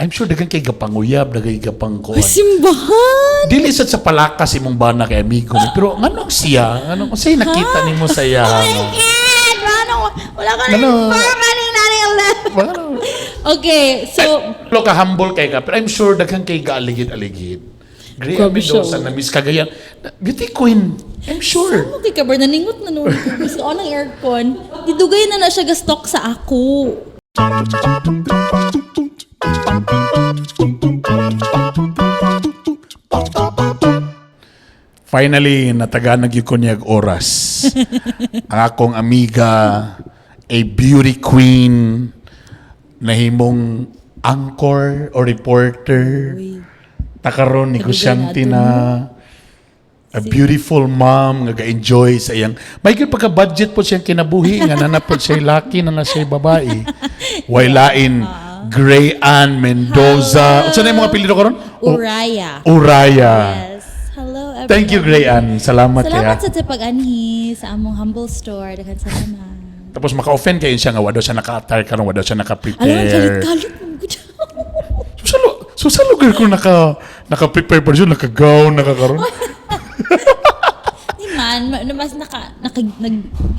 I'm sure daghan kay gapanguyab, daghan gapangkuan. Simbahan! Dili sad sa palakas imong bana kay amigo ni, pero nganong siya? Nganong unsay nakita nimo sa iya? Oh my God! Ano? Wala ka na Ano? yung kaning naning Okay, so, Lo ka humble kay ka, pero I'm sure daghan kay gaaligid-aligid. Gray Grabe siya, Mendoza oh. na Miss Cagayan. Beauty queen. I'm sure. Okay ka ba? Naningot na noon. Mas on ang aircon. Di dugay na na siya gastok sa ako. Finally, nataganag gyud ko niyag oras. Ang akong amiga, a beauty queen, nahimong anchor or reporter. Takaron negosyante Kadugay na. A beautiful mom nga ga-enjoy sa iyang may gyud pagka-budget po siyang kinabuhi nga nana po siya laki na na siya babae. Way lain Gray Ann Mendoza. Unsa na imong apelyido karon? Uraya. Uraya. Yes. Hello, everyone. Thank you, Gray Ann. Salamat, Salamat kaya. sa pag-anhi sa among humble store. Daghan salamat. Tapos maka-offend kayo siya nga wa daw siya naka-attire karon, wa daw siya Alam, naka-prepare. kalit-kalit mo ko dyan. So sa lugar ko naka-prepare pa siya, naka-gown, naka-karon. Di man, mas naka, naka, nag,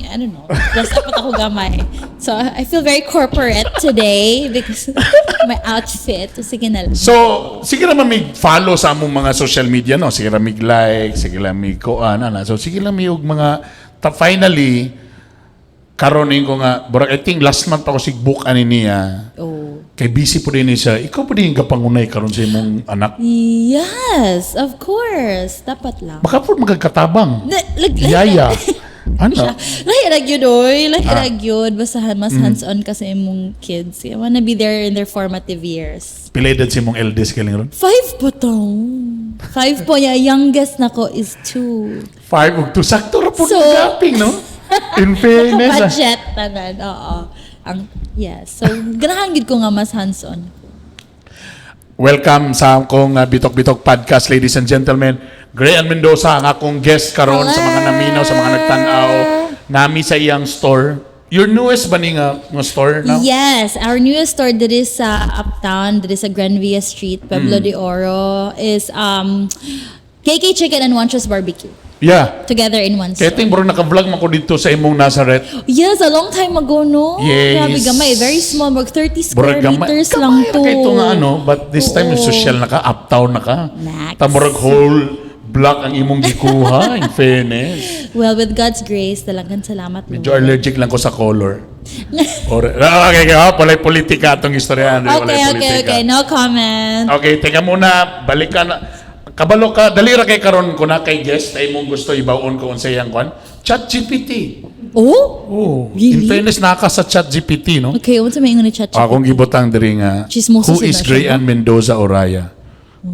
I don't know, dress up at ako gamay. So, I feel very corporate today because my outfit. Sige na lang. So, sige naman may follow sa among mga social media, no? Sige lang may like, sige lang may kuan, ana. So, sige lang may og mga, finally, karon ko nga, burag, I think last month pa ko sig book ani niya. Oh. Kay busy po din ni siya. Ikaw po din kapangunay karon sa imong anak. Yes, of course. Dapat lang. Baka po magkakatabang. Yaya. Yaya. Ano? Lahi ra gyud oy, lahi ra gyud basta mas hands-on ka sa imong kids. I wanna be there in their formative years. Pila edad si imong eldest kaling ron? 5 po to. 5 po niya. Youngest nako is 2. 5 ug 2. Sakto ra po So- gaping, no? In fairness, ah. Budget tanan. Oo. Ang yes. So ganahan gid ko nga mas hands-on. Welcome sa akong Bitok Bitok Podcast, ladies and gentlemen. Gray Ann Mendoza ang akong guest karon sa mga naminaw, sa mga nagtan-aw. Nami sa iyang store. Your newest ba ni nga store now? Yes, our newest store that is sa Uptown, that is sa Gran Via Street, Pueblo de Oro, is KK Chicken and Wanchos Barbecue together in one Kaya store. ting bro naka-vlog man ko dito sa imong Nazareth. Yes, a long time ago, no? Yes. Grabe gamay, very small, mag 30 square Murag gamay. meters lang Gamay ra to. kay ito nga ano, but this time Oo. social na ka, uptown na ka. Next. Tamurag whole block ang imong gikuha, in fairness. Well, with God's grace, talagang salamat, Lord. Medyo allergic lang ko sa color. Or, ah, okay, oh, walay politika atong istorya. Andre, walay politika. Okay, no comment. Okay, teka muna, balik ka na. Kabalo ka, dali ra kay karon ko na kay guest ay mong gusto ibawon ko unsay iyang kwan. Chat GPT. Oh? Oh, Really? in fairness naka sa Chat GPT, no? Okay, unsa may ingon ni Chat? Akong gibutang diri nga Chismoso who sila is siya, Gray no? Ann Mendoza Oraya?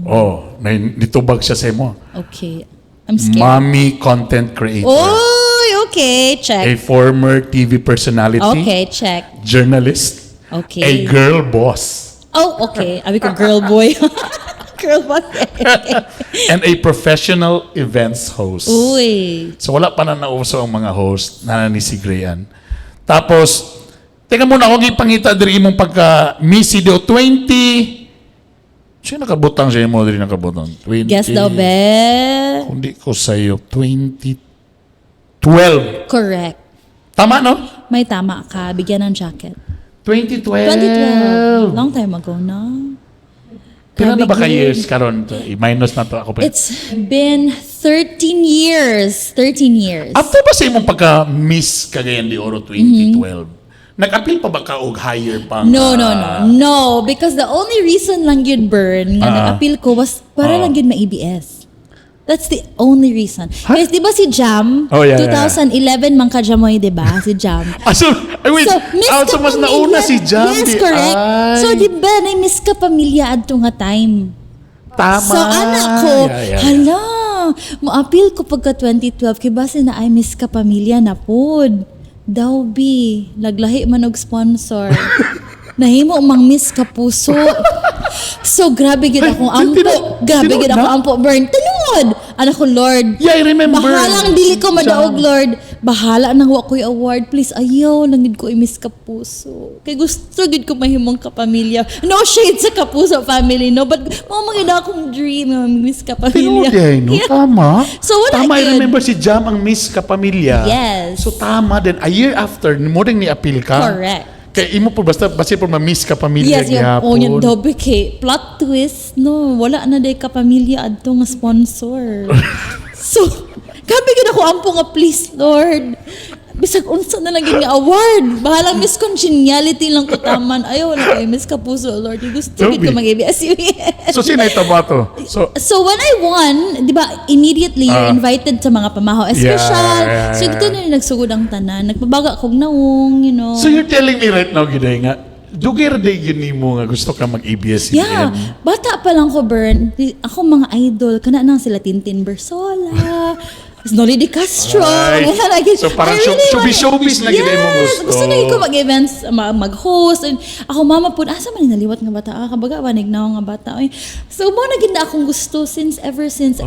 Oh, na nitubag siya sa imo. Okay. I'm scared. Mommy content creator. Oh, okay, check. A former TV personality, Okay, check. journalist, a girl boss, Oh, okay. Abi ko girl boy. Girl boss. and a professional events host. Uy. So wala pa na nauso ang mga host na ni si Grayan. Tapos, teka muna akong ipangita diri imong pagka Missy do 20. Siya nakabutang siya imo diri nakabutang. 20. Guess daw, be. Kundi ko sa iyo 2012. Correct. Tama, no? May tama ka. Bigyan ng jacket. 2012. 2012. Long time ago na. Pila na Grabe ba ka yun. years karon? I-minus na to ako pa. It's been 13 years. 13 years. After ba sa imong pagka Miss Cagayan de Oro 2012? Nag-appeal pa ba ka og higher pa? No. No, because the only reason lang yun, Bern, nga nag-appeal ko was para lang yun ma-ABS. That's the only reason. Kasi di ba si Jam, Oh, yeah. 2011 man ka Jamoy, di ba? Si Jam. Ah, so, ay, wait. So, Miss Ah, so mas Kapamilya. nauna si Jam. Yes, correct. Ay, So, di ba, na Miss Kapamilya adto nga time. Tama. So, anak ko, hala, mo-appeal ko pagka 2012, kay base na ay Miss Kapamilya na pod. Daw bi, naglahi man og sponsor. Nahimo mang Miss Kapuso. So, grabe gid akong Ay, ampo. Grabe gid tinuod ako na? ampo, burn. Tinuod! Anak ko, Lord. Yeah, I remember. Bahalang dili ko madaog, Jam. Lord. Bahala nang wa ko'y award. Please, ayaw lang gid ko i-Miss Kapuso. Kay gusto gid ko mahimong kapamilya. No shade sa Kapuso family, no? But mao man gid akong dream nga Miss Tinuod Kapamilya. eh, no? Yeah. Tama. So, wala Tama, I gyud. remember si Jam ang Miss Kapamilya. Yes. So tama din. A year after, mo rin ni-appeal ka. Correct. Kay imo po basta po ma-Miss Kapamilya Yes, yung, gyapon. oh, yung dobe kay plot twist, no, wala na day kapamilya adto nga sponsor. So, gabi gid ako ampo nga, "Please Lord. Bisag unsa na lang gid nga award. Bahalang Miss Congeniality lang ko taman. Ayaw na kay Miss Kapuso, Lord. Gusto gid ko Toby. mag-ABS-CBN." So sino ito ba to? So So when I won, 'di ba, immediately you're invited sa mga pamahaw espesyal. So dito na nagsugod ang tanan. Nagpabaga kog naong. So you're telling me right now, Giday, nga, dugay ra day yun nimo nga gusto ka mag-ABS-CBN. Yeah, bata pa lang ko, Bern. Ako mga idol, kana nang sila Tintin Bersola, Noli de Castro. Ay, so parang I really showbiz na gid imong Yes, gusto. gusto na ko mag-events, mag-host. And ako mama po, asa man ni naliwat nga bata? Ah, kabaga, banig na nga bata. Ay, so, mo na gid na akong gusto since ever since.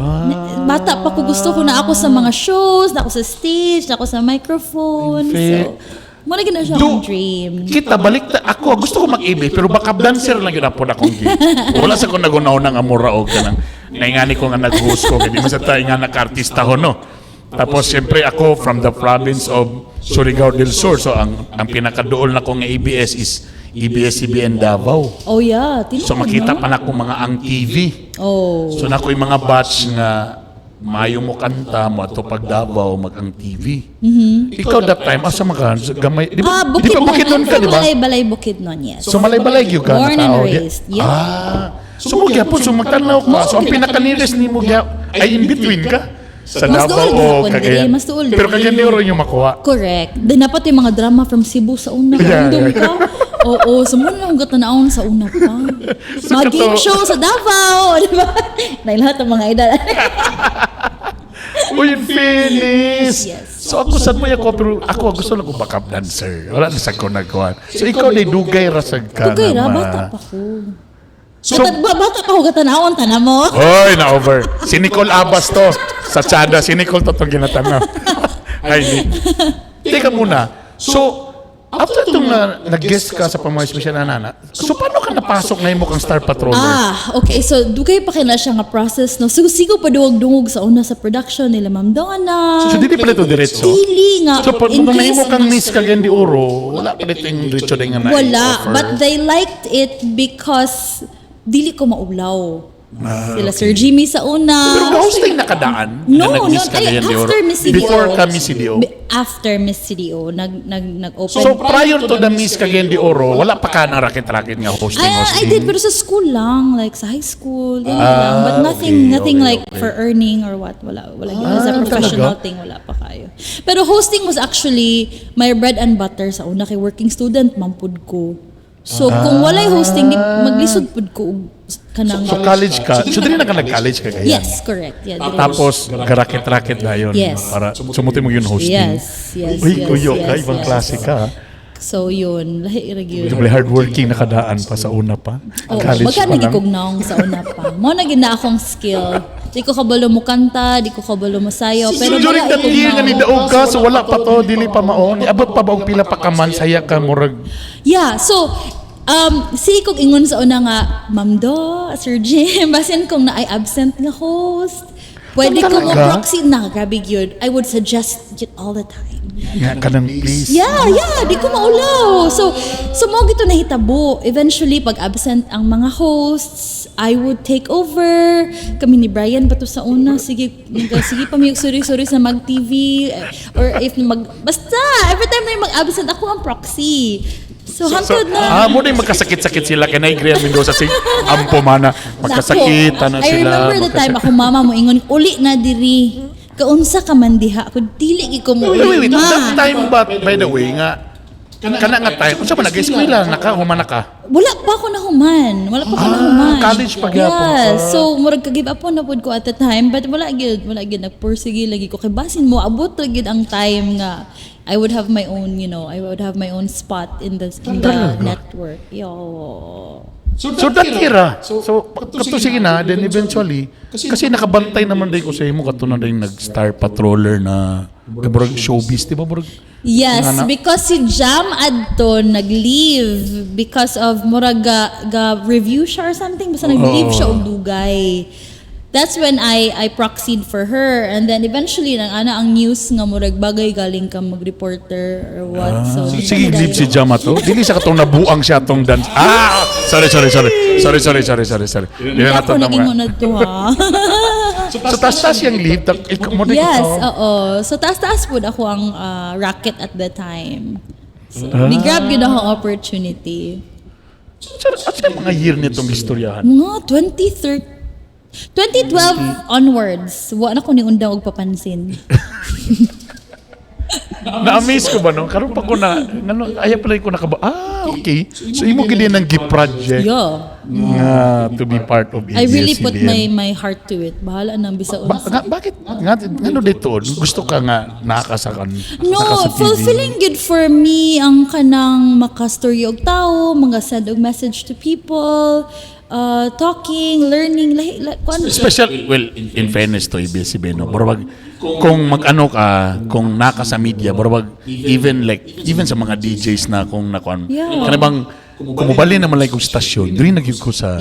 Bata pa ko, gusto ko na ako sa mga shows, na ako sa stage, na ako sa microphone. So, mo na gid na siya akong dream. Kita, balik ta, ako, gusto ko mag-ABS, pero baka dancer lang yun apod akong gig. Wala sa kong nagunaw ng amora o kanang naingani ko nga nag-host ko, hindi man sa tayo nga naka-artista ko, no? Tapos, siyempre, ako from the province of Surigao del Sur. So, ang pinakaduol na ko nga ABS is ABS-CBN Davao. Oh yeah, tinuod, So, makita no? pa na akong mga ang TV. Oh. So, na yung mga batch nga mayo mo kanta mo ato pag Davao mag ang TV. Ikaw that time asa man ka gamay di ba? Ah, Di ba Bukidnon ka, di ba? Balay-balay Bukidnon, yes. So malay-balay gyud ka Born and natao di- raised, yeah. Ah. So mo gyapon, so magtan-aw ka. So ang pinaka-nearest nimo gyap ay in between ka sa Mas Davao duol o gihapon Cagayan. diri, mas duol Pero diri. Cagayan de Oro yung makuha. Correct. Then dapat yung mga drama from Cebu sa una. Random ka. Oo, so muna lang tanawon sa una pa. So, Mga game show sa Davao, di ba? Na lahat ng mga edad. Uy, in fairness. Yes. So ako sad mo ako, pero ako gusto lang ko backup dancer. Wala na sa ko nagkuhan. So ikaw day dugay ra sad ka Dugay ra, na bata pa ko. So, Bata pa ko katanawon, tanan mo. Oy, na-over. Si Nicole Abbas to. Sa Chada, si Nicole to itong ginatanaw. Ay, di. Teka muna. So, after itong nag-guest ka sa Pamahay Special na Nana, so paano ka napasok na mo kang Star Patroller? Ah, okay. So, dugay pa kina siya nga process, no? So, sigo pa duwag-dungog sa una sa production nila Ma'am Donna. So, dili pala ito diretso? Dili nga. So, pag In kung nahimo kang Miss Cagayan de Oro, wala pa ito yung diretso din nga Wala. na-offer. But they liked it because dili ko maulaw. Sila Sir Jimmy sa una. Pero hosting nakadaan? No, na no. nag-Miss Ay, Cagayan de Oro? after Miss CDO. Before ka Miss CDO? After Miss CDO, nag-open. So, prior to the Miss Cagayan de Oro, wala pa ka ng racket-racket nga hosting, I hosting? did, pero sa school lang, like sa high school, ganyan lang. But nothing, nothing like for earning or what. Wala, wala. As a Ah, professional talaga? thing, wala pa kayo. Pero hosting was actually my bread and butter sa una kay working student, mampud ko. So, kung walay hosting, di, maglisod pud ko og kanang. So college ka. So dili na ka nag-college ka kaya? Yes, correct. Yeah, dili. Tapos garaket-raket na yun. Yes. Para sumuti mo yun hosting. Yes, Uy, yes, kuyo ka. yes, Ibang yes. klase ka. So, yun. Lahi ra gyud. Doble hardworking nakadaan pa sa una pa. Oo, College magka pa lang. nagikog naong sa una pa. Mo na gid na akong skill. Di ko kabalo mo kanta, di ko kabalo mo sayaw, pero So during wala that ikog year nga naong. nidaog ka, so wala pa to, dili pa maon. Abot pa ba og pila pa ka man, saya ka, murag. Yeah, so si kog ingon sa una nga, "Ma'am Do, Sir Jim, basin kung naay absent nga host, pwede ko mo Talaga? proxy na." Grabe gyud. I would suggest it all the time. Nga ka nang please. Yeah, di ko maulaw. So mo gito nahitabo. Eventually, pag absent ang mga hosts, I would take over. Kami ni Brian pa to sa una. Sige, sige pa may sorry-sorry sa mag-TV. Eh, or if mag, basta, every time na yung mag-absent, ako ang proxy. So, hangtod na. Ah, mo na yung magkasakit-sakit sila kay na Mendoza si ampo mana magkasakit Nako. na I sila. remember the time ako mama mo ingon, "Uli na diri. Kaunsa ka man diha?" Ako dili gid ko mo Wait, wait, wait. ma. That time ba, by the way, nga, kana nga time, unsa man nag-eskwela na ka, human na ka? Wala pa ako nahuman. Wala pa ako Ah, nahuman. college pa gyapon Yeah. ka. So, murag ka-give up na pud ko at the time. But wala gyud, wala gyud. Nagpursige lagi ko. Kay basin mo, abot ra gyud ang time nga I would have my own, you know, I would have my own spot in the network. Yo. So that era, so kato sige na, then eventually, kasi nakabantay naman din ko sa imo, kato na din nag-star patroller na. Murag showbiz, di ba? Murag, Yes, Nga na- because si Jam adto nag-leave because of murag ga review siya or something, basta nag-leave siya og dugay. That's when I proxied for her and then eventually nang ana ang news nga murag bagay galing ka mag-reporter or what. So Sige, leave si Jam ato. Dili sa katong nabuang siya atong dance. Ah! Sorry, sorry, sorry. Sorry, sorry, sorry, sorry, sorry. Dili Hindi na ako to na naging unod to ha. So taas-taas yung leave. Mo Yes, oo. So taas-taas pud ako ang racket at the time. So, ni-grab gyud ako ang opportunity. So, at sa mga year nitong istoryahan? Mga 2013, 2012 onwards, wa na ko ni undang og papansin. Na-amaze ko ba no? Karon pa ko na, ngano, ayaw pala ko nakaba. Ah, okay. So imo gid ng gi-project nga to be part of I really put ABS-CBN. my heart to it. Bahala na bisa Ba, unsa. nga, bakit nga ngano dito gusto ka nga nakasakan No, naka sa TV? fulfilling good for me ang kanang makastorya og tao, mga send og message to people, talking, learning, lahi, la, kuan. Special, well, in fairness to ABS-CBN, no, murag kung mag-ano ka, kung naka sa media, murag even like even sa mga DJs na kung nakuan, kana bang kumubali naman like og stasyon diri na gyud ko sa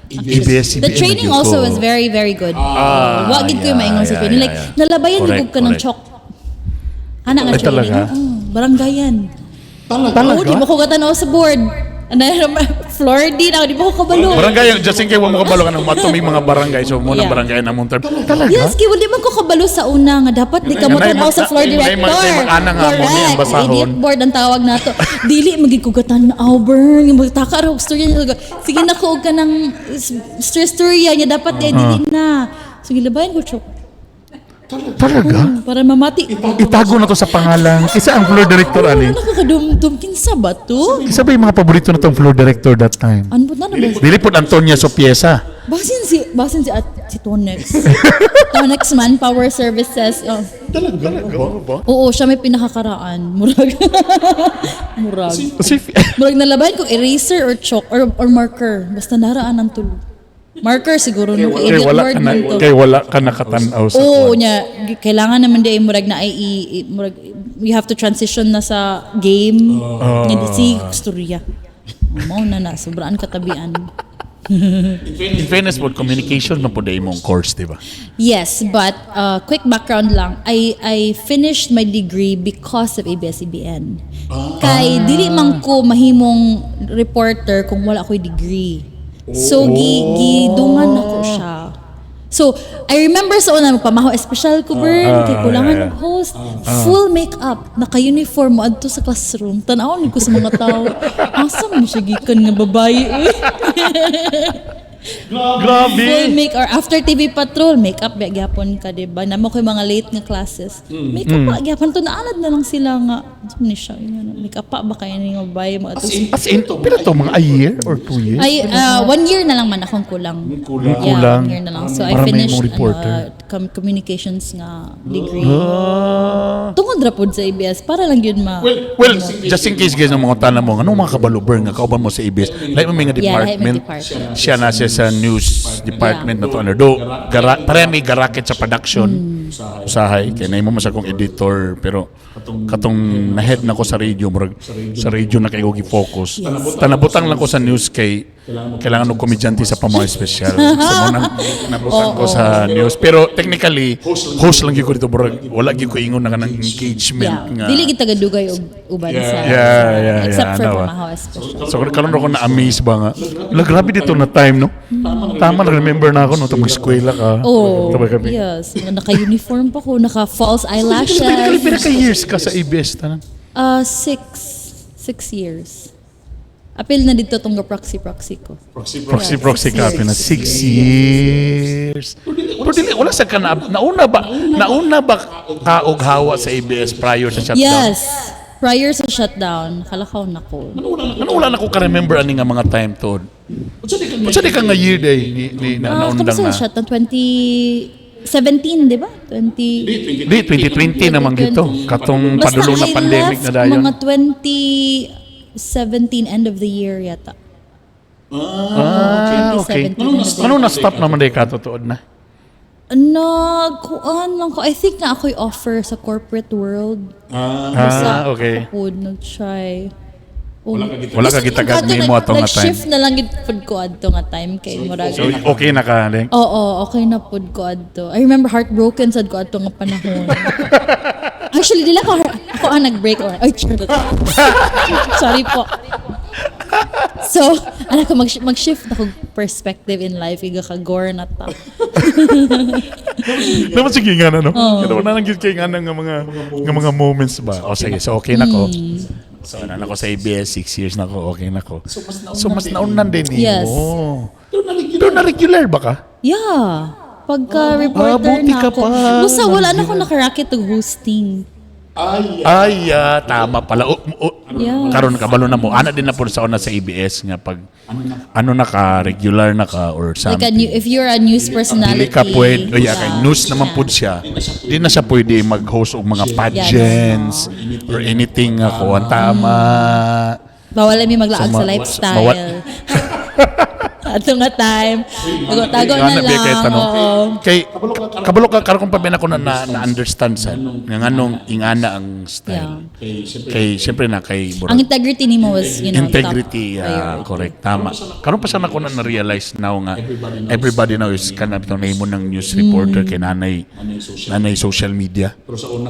ABS-CBN. The training na gyud also ko. was very, very good. Ah, Wa gid ko yung maingon sa training. Like, nalabayan gid ko ng chalk. Ana nga Ay, training. talaga? Oo, baranggayan. Talaga? Oo, di mo ko katanaw sa board. Ano, floor din ako, di mo ko kabalo. Barangay, just in case wa mo kabalo ka ng mato, may mga barangay. So, mo ng barangay na mong term. Talaga? Yes, kay wala man ko kabalo sa una nga dapat di ka mo Nay, tanaw sa floor director. nay, mag-ana nga mo ni ang basahon. Idiot board ang tawag nato. Dili magig ko gatan-aw burn. Magtaka ra og storya niya. Sige na ko og kanang storya niya dapat eh dili na. Sige, labayan ko chok. Talaga? Para mamati. Itago na to sa pangalan. Isa ang floor director, ani. Ano nakakadumdum kinsa ba to? Isa ba yung mga paborito na tong floor director that time? Ano na na ba? Dili po Antonia Sopiesa. Basin si at si Tonex. Tonex Manpower Services. Oh. Talaga? Talaga ba? Oo, siya may pinakakaraan. Murag. Murag. Si, Murag nalabayan kong eraser or chalk or marker. Basta naraan ang tulo. Marker siguro no. kay Idiot wala word ka na, man to. kay wala ka nakatanaw sa Oo, kwan. niya kailangan naman di ay murag na ay murag you have to transition na sa game. Oh. Nya di si storya. Mao na na sobraan katabian. In fairness po, communication man po na imong course, di ba? Yes, but quick background lang. I finished my degree because of ABS-CBN. Kay dili man ko mahimong reporter kung wala ko'y degree. So gidungan nako siya. So, I remember sa una, magpamahaw espesyal ko, Bern, kay kulangan og host. Full makeup, naka-uniform mo adto sa classroom. Tan-awon ko sa mga tao. Asa mo siya gikan nga babae, eh? Grabe! Full make or after TV Patrol, makeup ba gyapon ka, di ba? Namo ko yung mga late nga classes. Makeup pa gyapon to naanad na lang sila nga. Ano ni siya? Yun, makeup pa ba kayo ni nga babae mo ato? As in, pero to mga a year or 2 years? Ay, one year na lang man akong kulang. Kulang. Yeah, Kulang. one year na lang. So I Para may finished mong reporter. ano, communications nga degree. Tungod ra pod sa ABS para lang yun ma Well, just in case guys, ng mga tanan mo, anong mga kabalo Bern nga kauban mo sa ABS? Like mo may nga Yeah, lahi may department. department. Siya na siya sa news department na to. Ano, do, gara, pareha may garaket sa production. Usahay. Kaya na mo mas akong editor. Pero katong na-head na ko sa radio, murag, sa radio na kayo focus. Tanabutang lang ko sa news kay kailangan og komedyante sa Pamaw Espesyal. So, mo nang nabutang ko sa news. Pero technically, host lang gyud ko dito. Murag, wala gyud ko ingon na kanang engagement nga. Dili kita gadugay og uban sa except for ano ba? Pamahaw espesyal. So karon ako na amaze ba nga. La, grabe dito na time no. Tama na remember na ako no tong eskwela ka. Oh, Tabay kami. yes. Naka-uniform pa ko, naka-false eyelashes. Technically, pila ka years ka sa ABS tanan? 6. 6 years. Apil na dito tong proxy-proxy ko. Proxy proxy ka na 6 years. Pero dili wala sa ka na, nauna ba ka og hawa sa ABS prior sa shutdown? Yes. Prior sa shutdown, kalakaw na ko. Ano wala na ko ka-remember ani nga mga time to. Unsa di ka nga year day ni na, Ah, naundang kamusta na? sa shutdown? 2017, di ba? 20. Di 2020 naman gito. Katong Basta padulong na I pandemic left na dayon. mga 2017 end of the year yata. Ah, okay. 2017 end of the Ano na stop naman day katotood na? Nagkuan lang ko. I think na ako'y offer sa corporate world. Basta Ah, okay. ako po nag-try. Wala ka gitagag nimo ato nga time. Nag-shift na lang gid pud ko adto nga time kay murag. So okay na ka, Leng? Oo, okay na pud ko adto. I remember heartbroken sad ko adto nga panahon. Actually, dili ako ako ang nag-break or ay, charot. Sorry po. So, ano ko mag-shift ako perspective in life iga ka gore na ta. Naman sige nga na, no? Kaya wala nang gid kay nga nga mga moments ba. O sige, so okay na ko. So ano na ko sa ABS, 6 years na ko, okay na ko. So mas naunan din eh. Yes. Oh. Pero na regular ba ka? Yeah. Pagka reporter Ah, buti na ka ako. pa. Basta wala na ako nakaraket og hosting. Ay, tama pala. O, karon kabalo na mo. Ana din na po sa una sa ABS nga pag ano na ka, regular na ka or Like something. a new, if you're a news personality. Dili ka pwede, oh yeah, kay news naman pud siya. Di na siya pwede mag-host og mga pageants or anything nga ko. Ang tama. Bawal mi maglaag So, sa lifestyle. Ato nga time. Tago-tago na Nga lang. kay tanong. Oo. Kay kabalo ka karon kung pa ako na understand sa nga nganong ingana ang style. Kay syempre na kay Ang murag integrity nimo was integrity, top ah, priority. Correct, tama. Karon pa sana ko na na-realize now nga everybody now is kanang name mo ng news reporter kay nanay social media.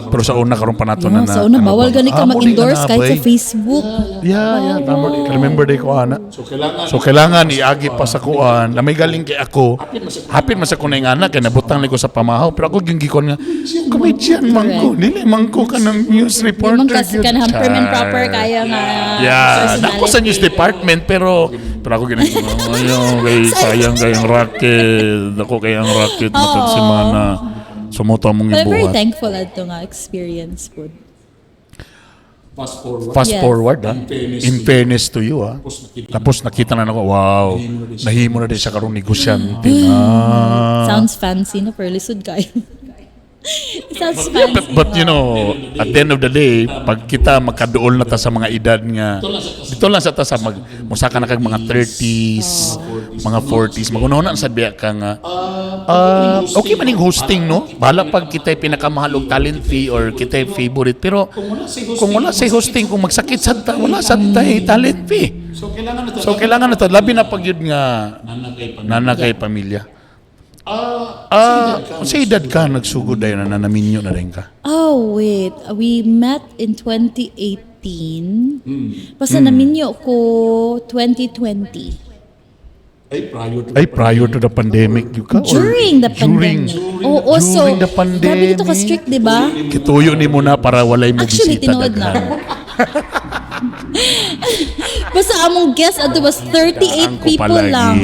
Pero sa una karon pa nato na Yeah, sa una, ano bawal ba? gani ka Ah, mo di mag-endorse na, kahit sa bay. Facebook. Yeah, tama. Remember day ko ana. So kailangan iagi pa sa kuan. Na may galing kay ako. Hapit man sa kunay nga anak kay nabutang ni ko sa pamahaw pero ako gyud gikon nga comedian man ko. Dili man ko kanang news Di reporter. man kasi gyud. kanang prim and Char. proper kaya nga Yeah, personality. nako sa news department pero pero ako ginagawa. Ayaw, kay sayang kay ang racket. Ako kay ang racket matag semana. Sumuto among But I'm very ibuhat. thankful adto nga experience pud. Fast forward. Fast forward, ah. In fairness In fairness to you, ah. Tapos nakita Tapos nakita na ako, wow, nahimo na din siya karong negosyante na. Sounds fancy na pero lisod kayo. Sounds fancy. Yeah, but you know, at the end of the day, pag kita makaduol na ta sa mga edad nga, dito lang sa ta sa mag, musaka na kag mga 30s, mga 40s, magunahon na sa biya ka nga, ah, okay man yung hosting, no? Bahala pag kita'y pinakamahal og talent fee or kita'y favorite, pero kung wala sa hosting, kung magsakit sa ta, wala sa ta eh, talent fee. So kailangan na So kailangan na to, labi na pag yun nga nana kay nana kay pamilya. Ah, sa edad ka nagsugod dayon na naminyo na rin ka? Oh, wait. We met in 2018. Basta naminyo ko 2020. Ay, prior to Ay, prior to the pandemic you ka? Or During the during, pandemic. Oo, so, during the pandemic. Grabe dito ka strict, di ba? Kituyo ni mo na para walay mo Actually, bisita tinuod na. daghan. Basta among guest ato was 38 Daan ko people palagi. lang.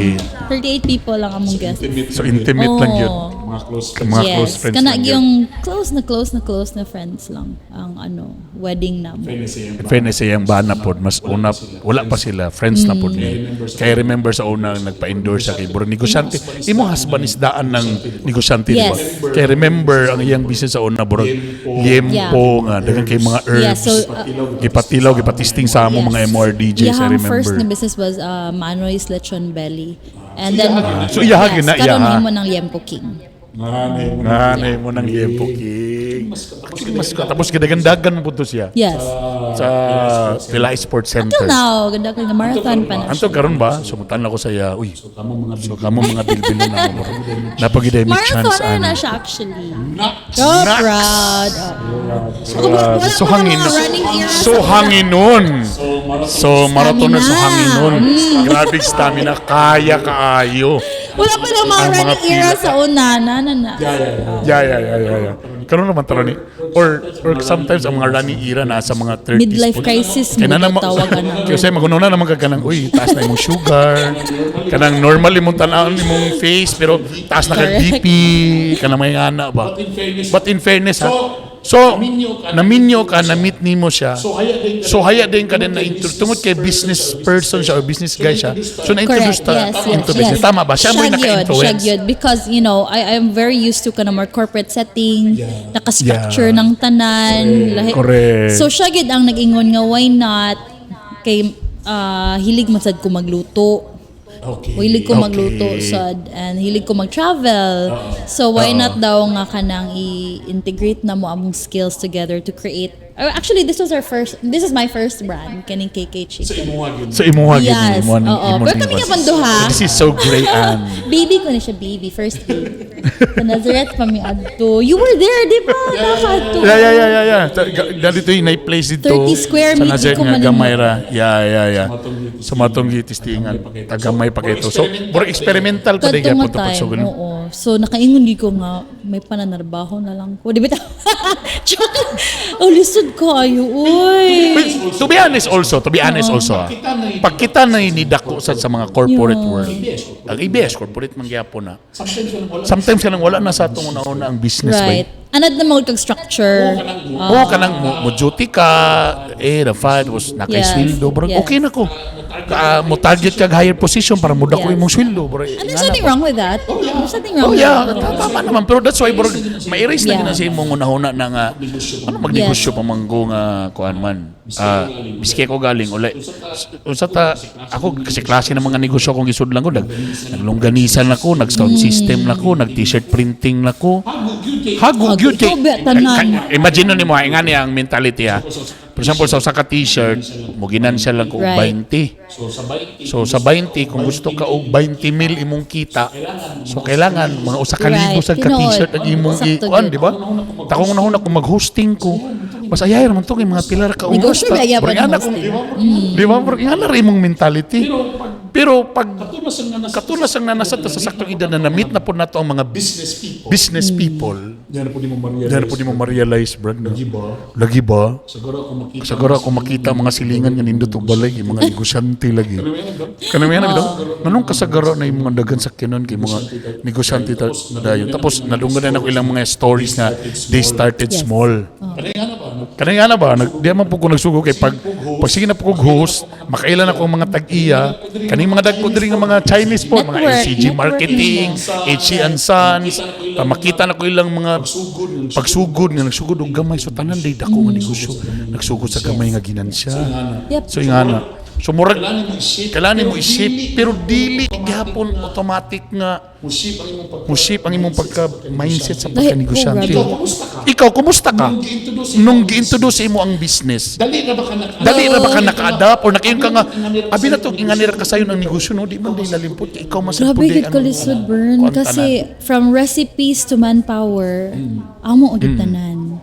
38 people lang among guest. So intimate lang yun. Oo. Mga close friends. Mga Yes. close friends Kana lang yun. yung close na close na close na friends lang ang ano, wedding na mo. Fairness sa iyang In fairness sa iyang bana pod, mas una, wala pa sila, friends na pod niya. Kaya remember sa una, nagpa-endorse siya kay Bro Negosyante. Imo husband is daan ng negosyante, di ba? Yes. Kaya remember, ang iyang business sa una, bro, liempo nga, daghang kay mga herbs. Yeah, so, gipatilaw, gipatisting sa amo mga MRDJs, I Iyahang remember. first na business was Manoy's Lechon Belly. And then, So, iyaha gyud na, yes, karon iyaha. himo ng Liempo King. Nanay mo. Nanay mo ng liempo king. Mas, tapos gidagandagan mo po to siya Yes. sa Pila Sports Center. Until now, ganda ko nga marathon pa na Anto siya. karon ba? Sumutan ako sa iya. Uy, So kamo mga so kamo mga bilbilon na mo. Napagiday may chance Marathoner na ani. siya actually. Nuts! So proud. Oh. Ako, wala So pa na hangin. mga running era So sa una. hangin nun. So marathon. So marathoner so Stamina. hangin nun. Grabe stamina kaya kaayo. Wala pa na mga Ang mga running era pila. sa una. Na, na, na. Yeah. Yeah. Karon naman tara ni or sometimes ang mga running era na sa mga 30s. Midlife po. crisis Kaya mo na naman, tawagan na. Kaya sa'yo, magununa naman ka kanang, uy, taas na imong sugar. Kanang normal imong tan-awon imong face, pero taas na kag Correct. BP, kanang may ana ba. But in fairness, But in fairness, ha, so, naminyo ka, naminyo ka, na-meet nimo siya. So haya din ka So haya din ka din na tungod kay business person siya or business guy siya. So na-introduce Correct. ta Yes. into business. Tama ba? Siya mo yung Siya gyud, siya naka-influence. gyud. Because, I am very used to kana more corporate setting, naka-structure ng tanan. Correct. So siya gyud ang nag-ingon nga why not kay hilig man sad ko magluto. Hilig ko magluto sad and hilig ko mag-travel. So why not daw nga kanang i-integrate na mo among skills together to create. Actually, this is my first brand, kaning KK Sa Chicken. imuha gyud. So imuha gyud Yes, ni imo ni oo. imo Pero ni kami boss. nga panduha. So this is so great and Baby ko na siya, baby. First baby. Sa Nazareth pa mi adto. You were there, di ba? Nakaadto. Yeah. Dali to yung na-place dito. 30 square sa meter Nazareth ko nga man gamay ra. Yeah. Sa matong gitistingan. Tagamay pa kito. So, murag experimental pa Kadto di nga gyapon to time, pagsugod. oo. So, nakaingon gid ko nga, may pananarbaho na lang ko. Di ba? Joke. Oh, lisod ko ayo, uy. Well, to be honest also, pag kita na nidako sa mga corporate world, ang ABS, corporate man gyapon na. Sometimes walang wala. Sometimes kanang wala na sa atong una-una ang business ba? Right. Anad na mga kag structure. Oo, kanang mo duty ka, eh, the fight was nakay sweldo, bro. Okay na ko. Ka, mo target kag higher position para mo dako imong sweldo, bro. And there's nothing wrong with that. There's nothing wrong Oh with yeah, that. tama naman. Pero that's why, bro, ma-erase na gina sa imong unahuna na nga, ano magnegosyo pa man ko nga kuan man. Ah, biski ako galing uli. Unsa ta ako kasi klase ng mga negosyo akong gisudlan ko, naglongganisan ako, nag-sound system na ko, nag t-shirt printing na ko. Hago gyud Ikaw kay. ba, tanan? Imagine nimo nga ni ang mentality ha. For example, sa usa ka t-shirt, mo ginansya lang ko og 20. So sa 20, So sa 20, kung gusto ka og 20 mil imong kita, so kailangan mga usa ka libo sa ka Tinuod. t-shirt ang imong Sakto ikuan, gyud. di ba? Takong unahon ako mag-hosting ko. Mas ayay raman to kay mga pilar ka oras. Negosyo ba gyapon Bro, ingana hosting? di ba? Bro, ingana ra imong mentality. Pero pag katunas ang nanasa katulas ang nanasa ta sa saktong edad na na-meet na po nato ang mga business people. business people, Diyan na po di mo ma-realize. diyan na po di mo ma-realize, bro. No? Lagi ba? Lagi ba? Siguro ako makita. Siguro ako makita mga silingan nga nindot og balay, yung mga negosyante lagi. Kanami na bitaw. Nganong kasagara na yung mga dagan sakyanan kay mga negosyante ta dayon. Tapos nadunggan na ako ilang mga stories na they started small. Kanay nga na ba? Kanay nga na ba, di man po ko nagsugo kay pag sige na po kog host, makailan ako ang mga tag-iya, kaning mga dagko diri nga mga Chinese po, mga Network, LCG network. Marketing, HC and Sons, pa makita na ko ilang mga Sugod ng pagsugod nga nagsugod og gamay, so tanan day dako nga negosyo nagsugod sa gamay nga ginansya. So ingana. So murag Kailangan mo isip. kailangan mo isip pero dili gihapon automatic nga Musip ang imong pag musip ang imong pagka mindset sa Dahil- pagkanegosyante. oh, grabe. Ikaw, kumusta ka? Ikaw, kumusta ka? Nung gi-introduce Nung gi-introduce imo ang business, Dali na ba ka naka dali ra ba ka naka-adapt or nakayon ka nga abi na tong inganira ka sayon ang negosyo, no, di man day lalimpot kay ikaw mas Grabe gid kalisod, Bern, kuan kasi from recipes to manpower, amo og tanan.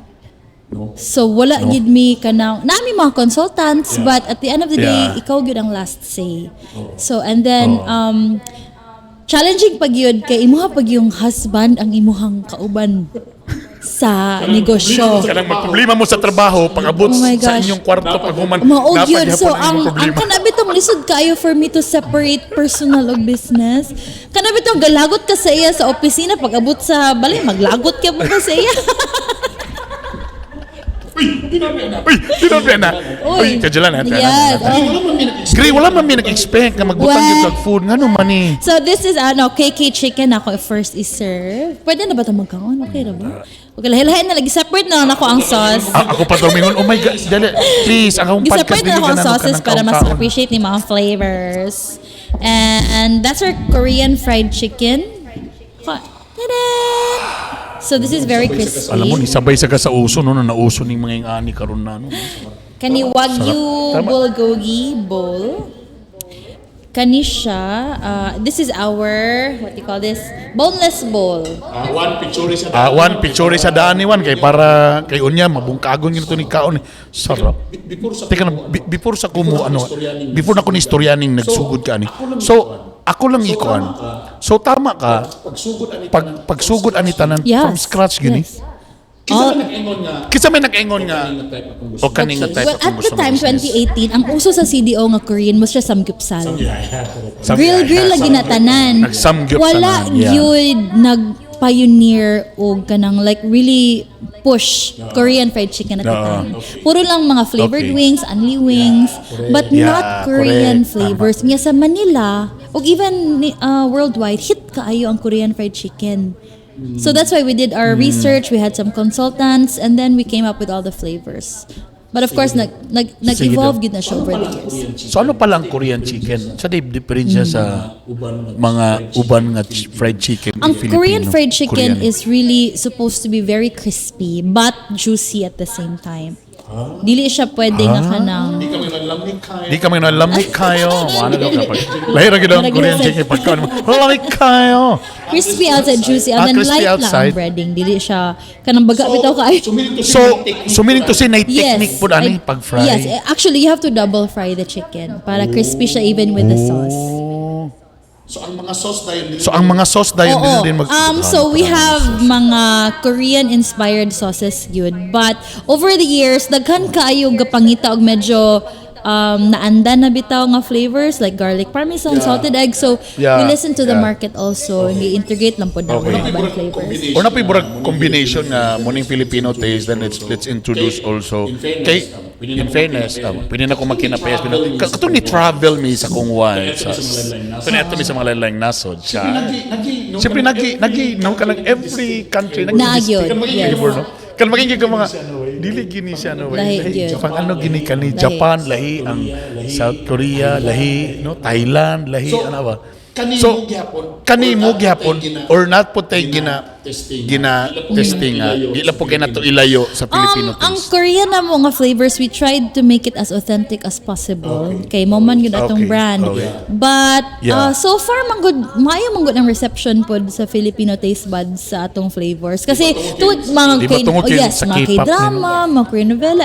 No. So wala gid mi kanang nami mga consultants, but at the end of the day ikaw gyud ang last say. So and then challenging pag yun kay imuha pag yung husband ang imuhang kauban sa negosyo. Kanang magproblema mo sa trabaho pag abot Oh my sa gosh. inyong kwarto pag human Mao naa pa gyud. gihapon So ang imong ang problema. kana bitong lisod kaayo for me to separate personal ug business. Kana bitong galagot ka sa iya sa opisina, pag abot sa balay maglagot ka mo ka sa iya. Uy, tinapay na. Uy, kadyalan na. Yes. Oh. Wala man mi nag-expect. Gray, wala man mi nag-expect na magbutang What? yung kag food. Ngano man ni? So this is ano, KK Chicken ako first i-serve. Pwede na ba ito magkaon? Okay na ba? Okay, lahi-lahi na lagi. Separate na lang ako ang sauce. Ah, ako pa daw mingon, oh my God, dali, please, ang akong podcast Giseparate na dili ako ang ganan sauces kanang para mas kaon-kaon. appreciate ni mga flavors. And that's our Korean fried chicken. Ta-da! So this is very crispy. Alam mo, ni sabay sa ka sa uso, no, na nauso ning mga ingani karon na, no. Kani Wagyu Tama. bulgogi bowl. Kani siya, this is our, what do you call this? Boneless bowl. Ah, one picture sa Ah, one picture sa daan ni Juan kay para kay unya mabungkagon gyud to ni kaon. Sarap. Before sa Teka na, before sa kumo ano, before na ko ni istoryaning nagsugod ka ani. So, ako lang ikuan. So tama ka, pagsugod ani pag pagsugod ani tanan from scratch gyud ni. Kinsa man nag-ingon nga Kinsa may nag-ingon nga nga type akong gusto. o kani nga type Well, akong at the gusto time, nga business. 2018, ang uso sa CDO nga Korean was siya samgyupsal. Yeah. Grill grill lagi na tanan. Nagsamgyupsal. Wala na, yeah. gyud nag-pioneer og kanang like really push Korean fried chicken at the time. Puro lang mga flavored wings, unli wings, but not Korean flavors. Nga sa Manila ug even worldwide, hit kaayo ang Korean fried chicken. So that's why we did our research, we had some consultants, and then we came up with all the flavors. But of course, nag-evolve gyud na siya over the years. So ano pala ang Korean chicken? Sa di diferensya sa mga uban nga fried chicken? Ang Filipino? Korean fried chicken Korean. is really supposed to be very crispy but juicy at the same time. Dili siya pwede nga kanang Di kami nalamig kayo. Di kami nalamig kayo. Wala daw kapag. Lahi ra gyud ang Korean chicken pagkaon mo. Lamig kayo. Crispy outside, juicy, and Ah, then crispy light lang ang outside. breading. Dili siya kanang baga bitaw kaayo. So, meaning to say, So, may technique so meaning to say na Yes. technique po ani pag-fry. Yes, eh, actually you have to double fry the chicken para crispy siya even with the sauce. So, ang mga sauce dayon So ang mga sauce dayon Oo. din din mag So we have mga Korean-inspired sauces yun. But over the years, daghan kaayo gapangita og medyo naanda na bitaw nga flavors like garlic parmesan, salted egg. So we listen to the market also. Gi-integrate lang po na mga ibang flavors. Or na burag combination nga muning Filipino taste, then let's introduce also In fairness, kay pwede na in fairness, pwede na ko magkinapayas katong ni travel mi sa kong wife sa kung mi sa mga lain nasod siya. Siyempre nagi no, kanang every country nagi Naa gyud, yes. flavor, no, kan maging ka mga dili gini siya, no, Lahi gyud. pang ano gini kani Lahi. Japan lahi, ang South Korea lahi, no, Thailand lahi, So, ano ba. kanimo So, gihapon, kanimo or not gihapon po tay or not po tay gina testing, gina testing nga di lang po kay nato ilayo sa Filipino Ang taste. Korean na mo nga flavors, we tried to make it as authentic as possible. Kay mo man yun atong brand. But so far man good, maayo man gud ang reception pod sa Filipino taste buds sa atong flavors. Kasi tungod mga Di ba kay, tungod oh, kay yes, sa mga K-pop K-drama, mga Korean novela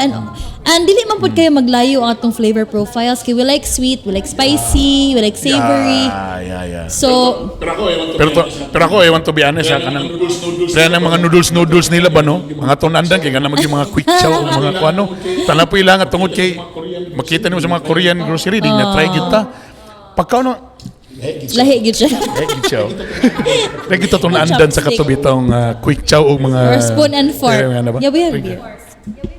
and dili man pod kayo maglayo ang atong flavor profiles kay we like sweet, we like spicy, we like savory. Yeah. So Pero ako, ewan to Pero be to, honest, pero ako, I want to be honest, ha, Kaya kanang noodles, noodles kaya ng mga noodles noodles nila ba, no? Mga tunandan kay ganang maging mga quick chow mga kuano. Tanan po ilang at tungod kay makita nimo sa mga Korean grocery di na try kita. Pagka ano, lahi gyud siya. eh, gid siya. Lagi kita tunandan sa katubitong quick chow o mga Or spoon and fork. Eh, ano ba? Yeah, we have beer.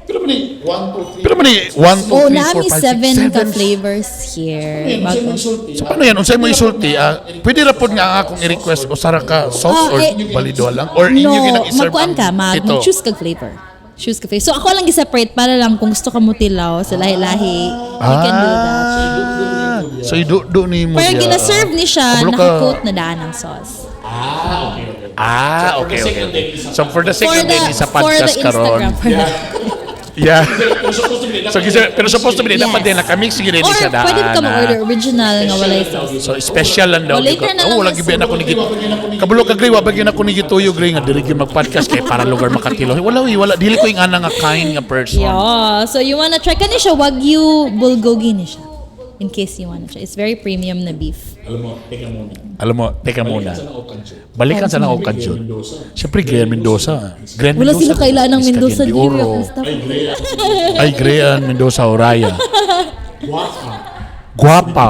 Pero man 1, 2, 3. Pero man 1, 2, Oh, 3, nami 4, 5, 6, seven ka 7. flavors here. Bago. So paano yan? Unsay mo isulti? Ah, pwede ra pod nga ang akong i-request usara ka sauce Ah, or eh, balido lang or inyo No, ginang i-serve magkuan ang ka, mag, ito. mag-choose kag flavor. Choose ka flavor. So ako lang gi-separate para lang kung gusto ka mo tilaw sa lahi-lahi, you can do that. Ah, so idu-do ni mo Pero siya. gina-serve ni siya, Kabalo ka. naka-coat na daan ang sauce. Ah, okay. Ah, okay. So for the sake For of the, the, sa for the podcast karon. Instagram. For the, Yeah. Pero supposed to be, So kasi pero supposed to be Yes. dapat din nakamix gid ni Or siya daan. pwede ka ah. mag-order original nga walay sauce. So special lang daw. Oh, later na lang Oh, lagi ba ako ni Git. Kabulo ka gray, wa ba gyud ako ni Gituyo gray nga diri gyud mag-podcast kay para lugar makatilo. Wala uy, wala dili ko yung ana nga kind nga person. Yeah. So you wanna try kani siya Wagyu bulgogi ni siya. In case you wanna try. It's very premium na beef. Alam mo, teka muna. Alam mo, teka muna. Sa Okansyo. Balikan sa lang Okansyo. Mendoza. Siyempre, Grand Mendoza. Grand Wala Mendoza. sila kailan ng Miss Mendoza Cagayan de New Oro. York and stuff. Ay, Grea. Ay, Grean Mendoza Oraya. Guapa. Guwapa.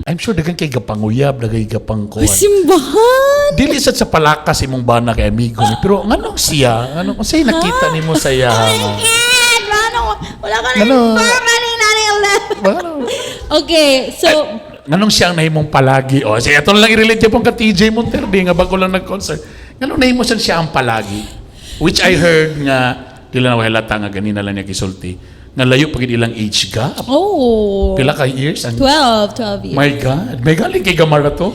I'm sure daghan kay gapanguyab, daghan kay gapangkuan. Simbahan! Dili sad sa palakas imong bana kay amigo ni, pero nganong siya? Nganong unsay nakita nimo sa iya? Oh my God! Ano? Wala ka na Ano? inform Ano? Okay, so, Nganong siya ang nahimong palagi? O, sige, ito na lang i-relate yung ka TJ Monterde nga bago lang nag-concert. Nganong nahimo siya siya ang palagi? Which I heard nga, dili na halata nga ganina lang niya gisulti, nga layo pag ilang age gap. Oh. Pila ka years? Ang 12, 12 years. My God, may galing kay gamaraton.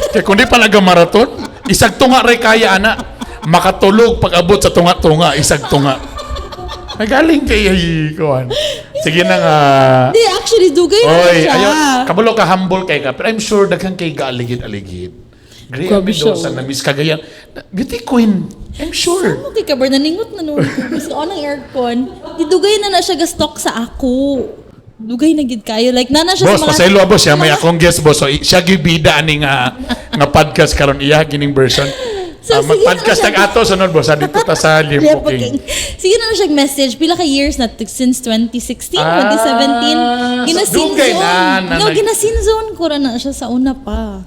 Kaya kung di pa nagamaraton, isag tunga ray kaya ana. Makatulog pag abot sa tunga-tunga, isag tunga. May galing kay ay, kuwan. Sige na nga. Di, actually, dugay na Oy, siya. ayo, kabalo ka humble kay ka. Pero I'm sure daghan kay gaaligid-aligid. Gray Grabe siya, Mendoza oh. na Miss Cagayan. Beauty queen. I'm sure. Okay ka, Ber, naningot na nun. Mas on ang aircon. Di dugay na na siya gastok sa ako. Dugay na gid kayo. Like, nana siya Boss, sa mga pasaylo boss siya may akong guest boss. So siya gibida ani nga nga podcast karon iya gining version. So, Ah, sige na mag-podcast siya. tag ato sunod boss ah, dito ta sa Limpo Limpo King. King. Sige na na siya message. Pila ka years na since 2016, Ah, 2017. Gina so dugay zone. na, No, gina zone ko ra na siya sa una pa.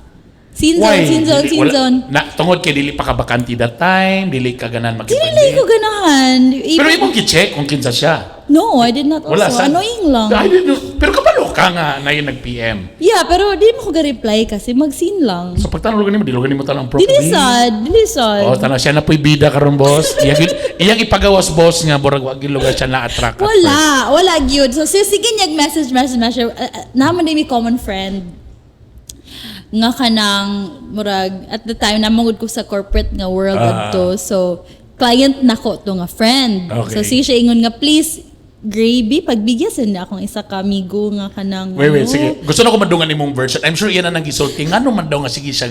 Seen zone, Why? seen zone, Dili- seen wala- zone. Na, tungod kay dili pa ka bakante that time, dili ka ganahan Dili lang ko ganahan. Pero imong gi-check kung kinsa siya. No, I did not also. Wala sa Annoying lang. I didn't know. Pero kabalo ka nga na yung nag-PM. Yeah, pero di mo ko ga-reply kasi mag-seen lang. So pagtanong nimo, dili nimo tanong properly. Dili sad, dili sad. Oh, tanaw siya na po'y bida karon, boss. Iyang ipagawas, boss, nga burag wa gyud lugar siya na-attract at first. Wala, wala gyud. So sige niyag message, message, message. Naman din mi common friend nga kanang murag at the time namangod ko sa corporate nga world adto. So client nako to nga friend. Okay. So sige siya ingon nga, "Please Gravy, pagbigyan sa na akong isa ka amigo nga kanang Wait, wait, ano." sige. Gusto na ko madungan imong version. I'm sure iyan na nang gisulti. Ngano man daw nga sige siya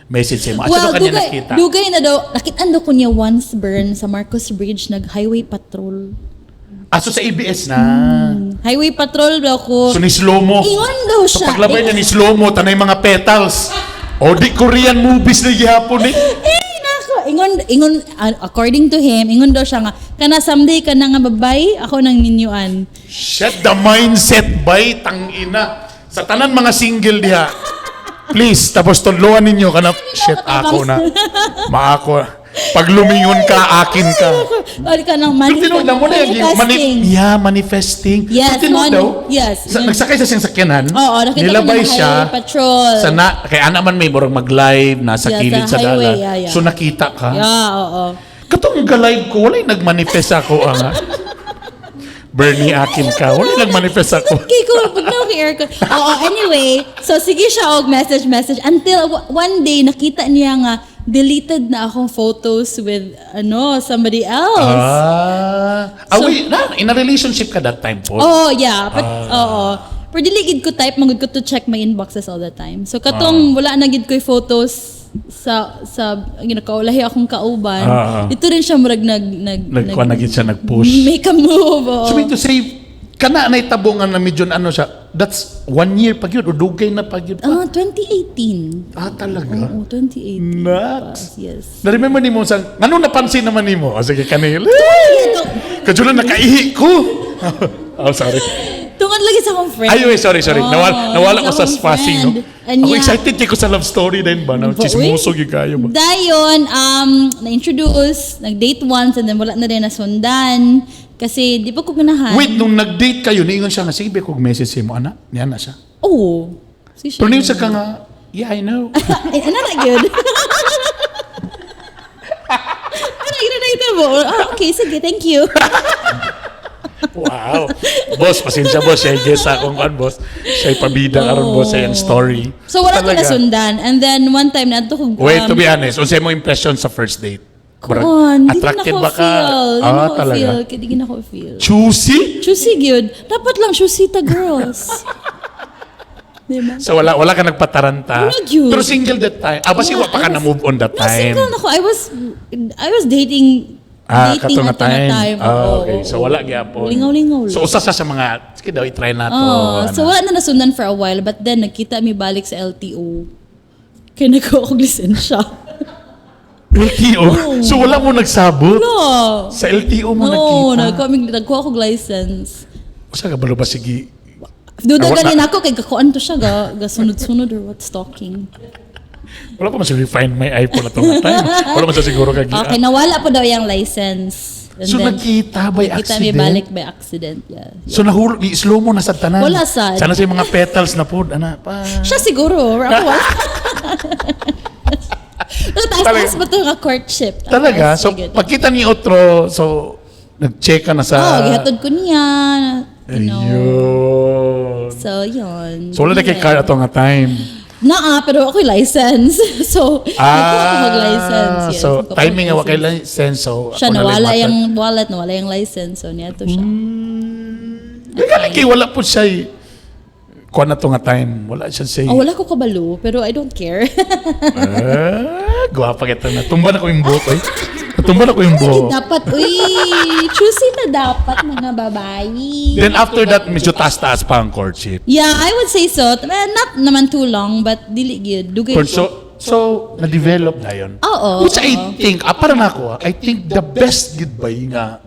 message sa imo? Asa Well, daw kanya dugay, nakita? dugay na daw. Nakitaan daw ko niya once burn sa Marcos Bridge, nag highway patrol. Ah, so sa ABS na. Highway patrol daw ko. So ni slow mo. Ingon daw So siya. paglabay na ni slow mo, tanay mga petals. O di Korean movies na gihapon eh. Eh, nako. Ingon, ingon, according to him, ingon daw siya nga, kana someday ka na nga babay, ako nang ninyuan. Shit, the mindset bay, tangina. Sa tanan mga single diha. Please, tapos tudloan ninyo kana shit ako na. Maako. Pag lumingon ka, akin ka. Ano ka nang Pero tinuod na mo na yung manifesting. Yeah, manifesting. Yes, Pero tinuod daw, yes. Nagsakay sa siyang sakyanan. Oo, nakita ko nilabay niya siya. highway patrol. Sa na, kay ana man may murag mag-live, nasa Yeah, kilid sa sa highway, dalan. yeah. So nakita ka. Yeah, oo. Katong ga-live ko, wala'y nag-manifest ako. Ang, Bernie, akin ka. Wala'y nag-manifest ako. Okay, cool. Pag na okay, aircon. Oo, anyway. So, sige siya og message, message. Until one day, nakita niya nga, deleted na akong photos with, ano, somebody else. Ah, wait, na, in a relationship ka that time po. Oh, yeah. But, oo. Pero dili gid ko type, mangud ko to check my inboxes all the time. So, katong wala na gid ko'y photos sa kaulahi akong kauban. Ito rin siya murag nag nag Nagkuha na gid siya, nag-push. Make a move. Oo. So, mean to say, kana na itabongan na medyo ano siya, that's one year pag yun, o dugay na pag yun. Ah, 2018. Ah, talaga? Oo, 2018. Nuts. Pa. Yes. Na-remember nimo sa, anong napansin naman nimo? O sige, kanil. Kadyo na nakaihi ko. Oh, sorry. Tungod lagi sa akong friend. Ay, wait, sorry, sorry. Oo, Nawala ko sa akong passing, no? friend. And Ako yeah. excited kay ko sa love story din ba? No? Ba, Chismoso uy. gyud kayo ba? Dayon, na-introduce, nag-date once, and then wala na rin nasundan. Kasi di pa ko ganahan. Wait, nung nag-date kayo, niingon siya nga, sige, be, kog message mo, ana, niya na siya. Oo. Sige siya. Pero niingon siya ka nga, "Yeah, I know." Ay, ano na yun? Ano yun na ito mo? Ah, okay, sige, thank you. Wow. Boss, pasensya boss. Siya guess akong kan, boss. Siya pabida karon boss sa iyang story. So wala ko Talaga. nasundan. And then one time na ko Wait, to be honest, unsay mo impression sa first date? Murag, Kuan, di attracted na ba ko ka? feel. Di Ah, na ko talaga. feel. Di na ko feel. Choosy? Choosy gyud. Dapat lang choosy ta girls. Diba? So wala ka nagpataranta. Wala gyud. Pero single that time. Ah, basi Yeah, wa pa ka I na move on that No, time. single na ko. I was dating Ah, dating kato nga at that time. time. Ah, Oo, okay. oo, So wala gyapon. Lingaw-lingaw lang. So usa sa mga sige daw i-try na to. Oh, ano. so wala na nasundan for a while, but then nagkita mi balik sa LTO. Kaya nagkuha ko lisensya. LTO. So wala mo nagsabot. No. Sa LTO mo No, nagkita. nagkuha ko license. Usa ka balo ba sige? Duda Ah, ganin ako kay gakuan to siya ga sunod-sunod or what, stalking. Wala pa man siya find my iPhone na nga time. Wala man siya siguro kag Okay, nawala po daw yung license. And So then, nagkita by nagkita mi accident. balik by accident. Yeah. So nahulog, slow mo na sa tanan. Wala sad. Sana sa yung mga petals na po, ana pa. Siya siguro, or ako wala. Pero taas-taas ba ito nga courtship? Taas-taas Talaga? So gyud. pagkita ni otro, so nag-check ka na sa Oo, gihatod ko niya. You know. Ayun. So, yun. So wala na kay car ato nga time. Naa, pero ako'y license. So, nagkuha ko mag-license. Yes, Ah, so nagkuha ko timing nga wa kay mag-license. license. So Siya, ako na lang nawala mata- yung wallet, nawala yung license. So, niya to siya. Kaya kay wala po siya eh. Kuha na to nga time. Wala siya say. Oh, wala ko kabalo, pero I don't care. Ah, guwapa kita na. Tumba na ko yung buhok eh. Tumba na ko yung Ay, buhok. dapat, uy, choosy na dapat mga babae. Then after that, medyo taas-taas pa ang courtship. Yeah, I would say so. Well, not naman too long, but dili gyud. Dugay. So, na-develop na yun. Oo, Which I oo. think, para na ako, I think the best goodbye nga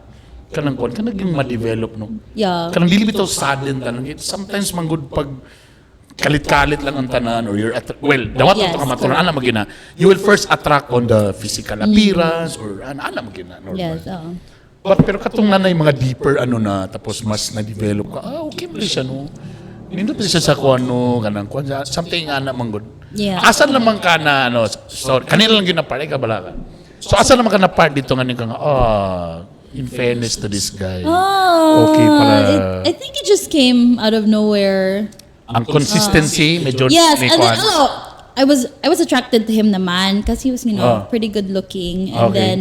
kanang kuan kanang yung ma-develop no. Yeah. Kanang dili bitaw sudden tanong. Sometimes manggod pag Kalit-kalit lang ang tanan or you're well, dawat to ka maturan ana magina. You will first attract on the physical appearance or ana ana magina normal. Yes, oo. But pero katong nanay mga deeper ano na tapos mas na-develop ka. Ah, okay mo siya, no. Nindot siya sa kuan, no, kanang kuan something ana man gud. Asa naman ka na ano, sorry, kanila lang gyud na part, ikaw bala ka. So asa naman ka na part dito nga ka nga, ah, in fairness to this guy. Oh, Okay pala. I think it just came out of nowhere. Ang consistency medyo Yes, may and then kuan. oh, I was attracted to him naman because he was pretty good looking and then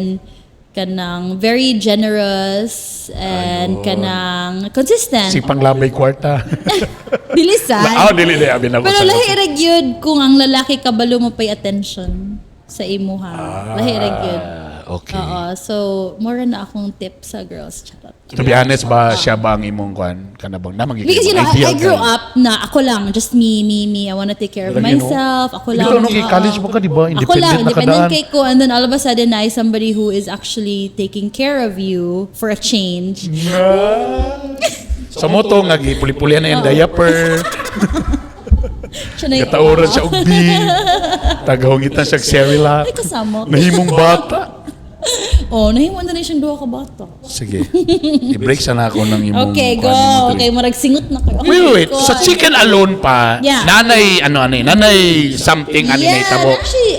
kanang very generous and Ayun. Kanang consistent. Si panglabay kwarta. Bilisan. Ah, dili dili abi na ko Pero sa- lahi ra gyud kung ang lalaki kabalo mo pay attention sa imuha. Lahi ra gyud. Ah, okay. Oo, so more na akong tip sa girls. Charot. To be honest ba, siya ba ang imong kuan kana bang namang Because I grew up na ako lang, just me, me, me. I wanna take care of Lagi, no? myself. Ako lang. Dito, no, kay Oo. college mo ka, di ba? Ako Independent lang, na independent kadaan. kay ko. And then all of a sudden, I somebody who is actually taking care of you for a change. Sa moto nga gipuli-pulian na yung diaper, Siya na yung- gataoran siya og bib, tagahungitan siya og Cerelac. Ay, kasama. Nahimong bata. Oh, nahimo na rin siyang duha ka bata. Sige. I-break sana ako ng imong Okay, go. kuan imong drink. Okay, murag singot na kayo. Wait, wait, wait. Sa chicken alone pa, nanay, ano, ano, eh, nanay something, ano, Yeah, tabo. actually,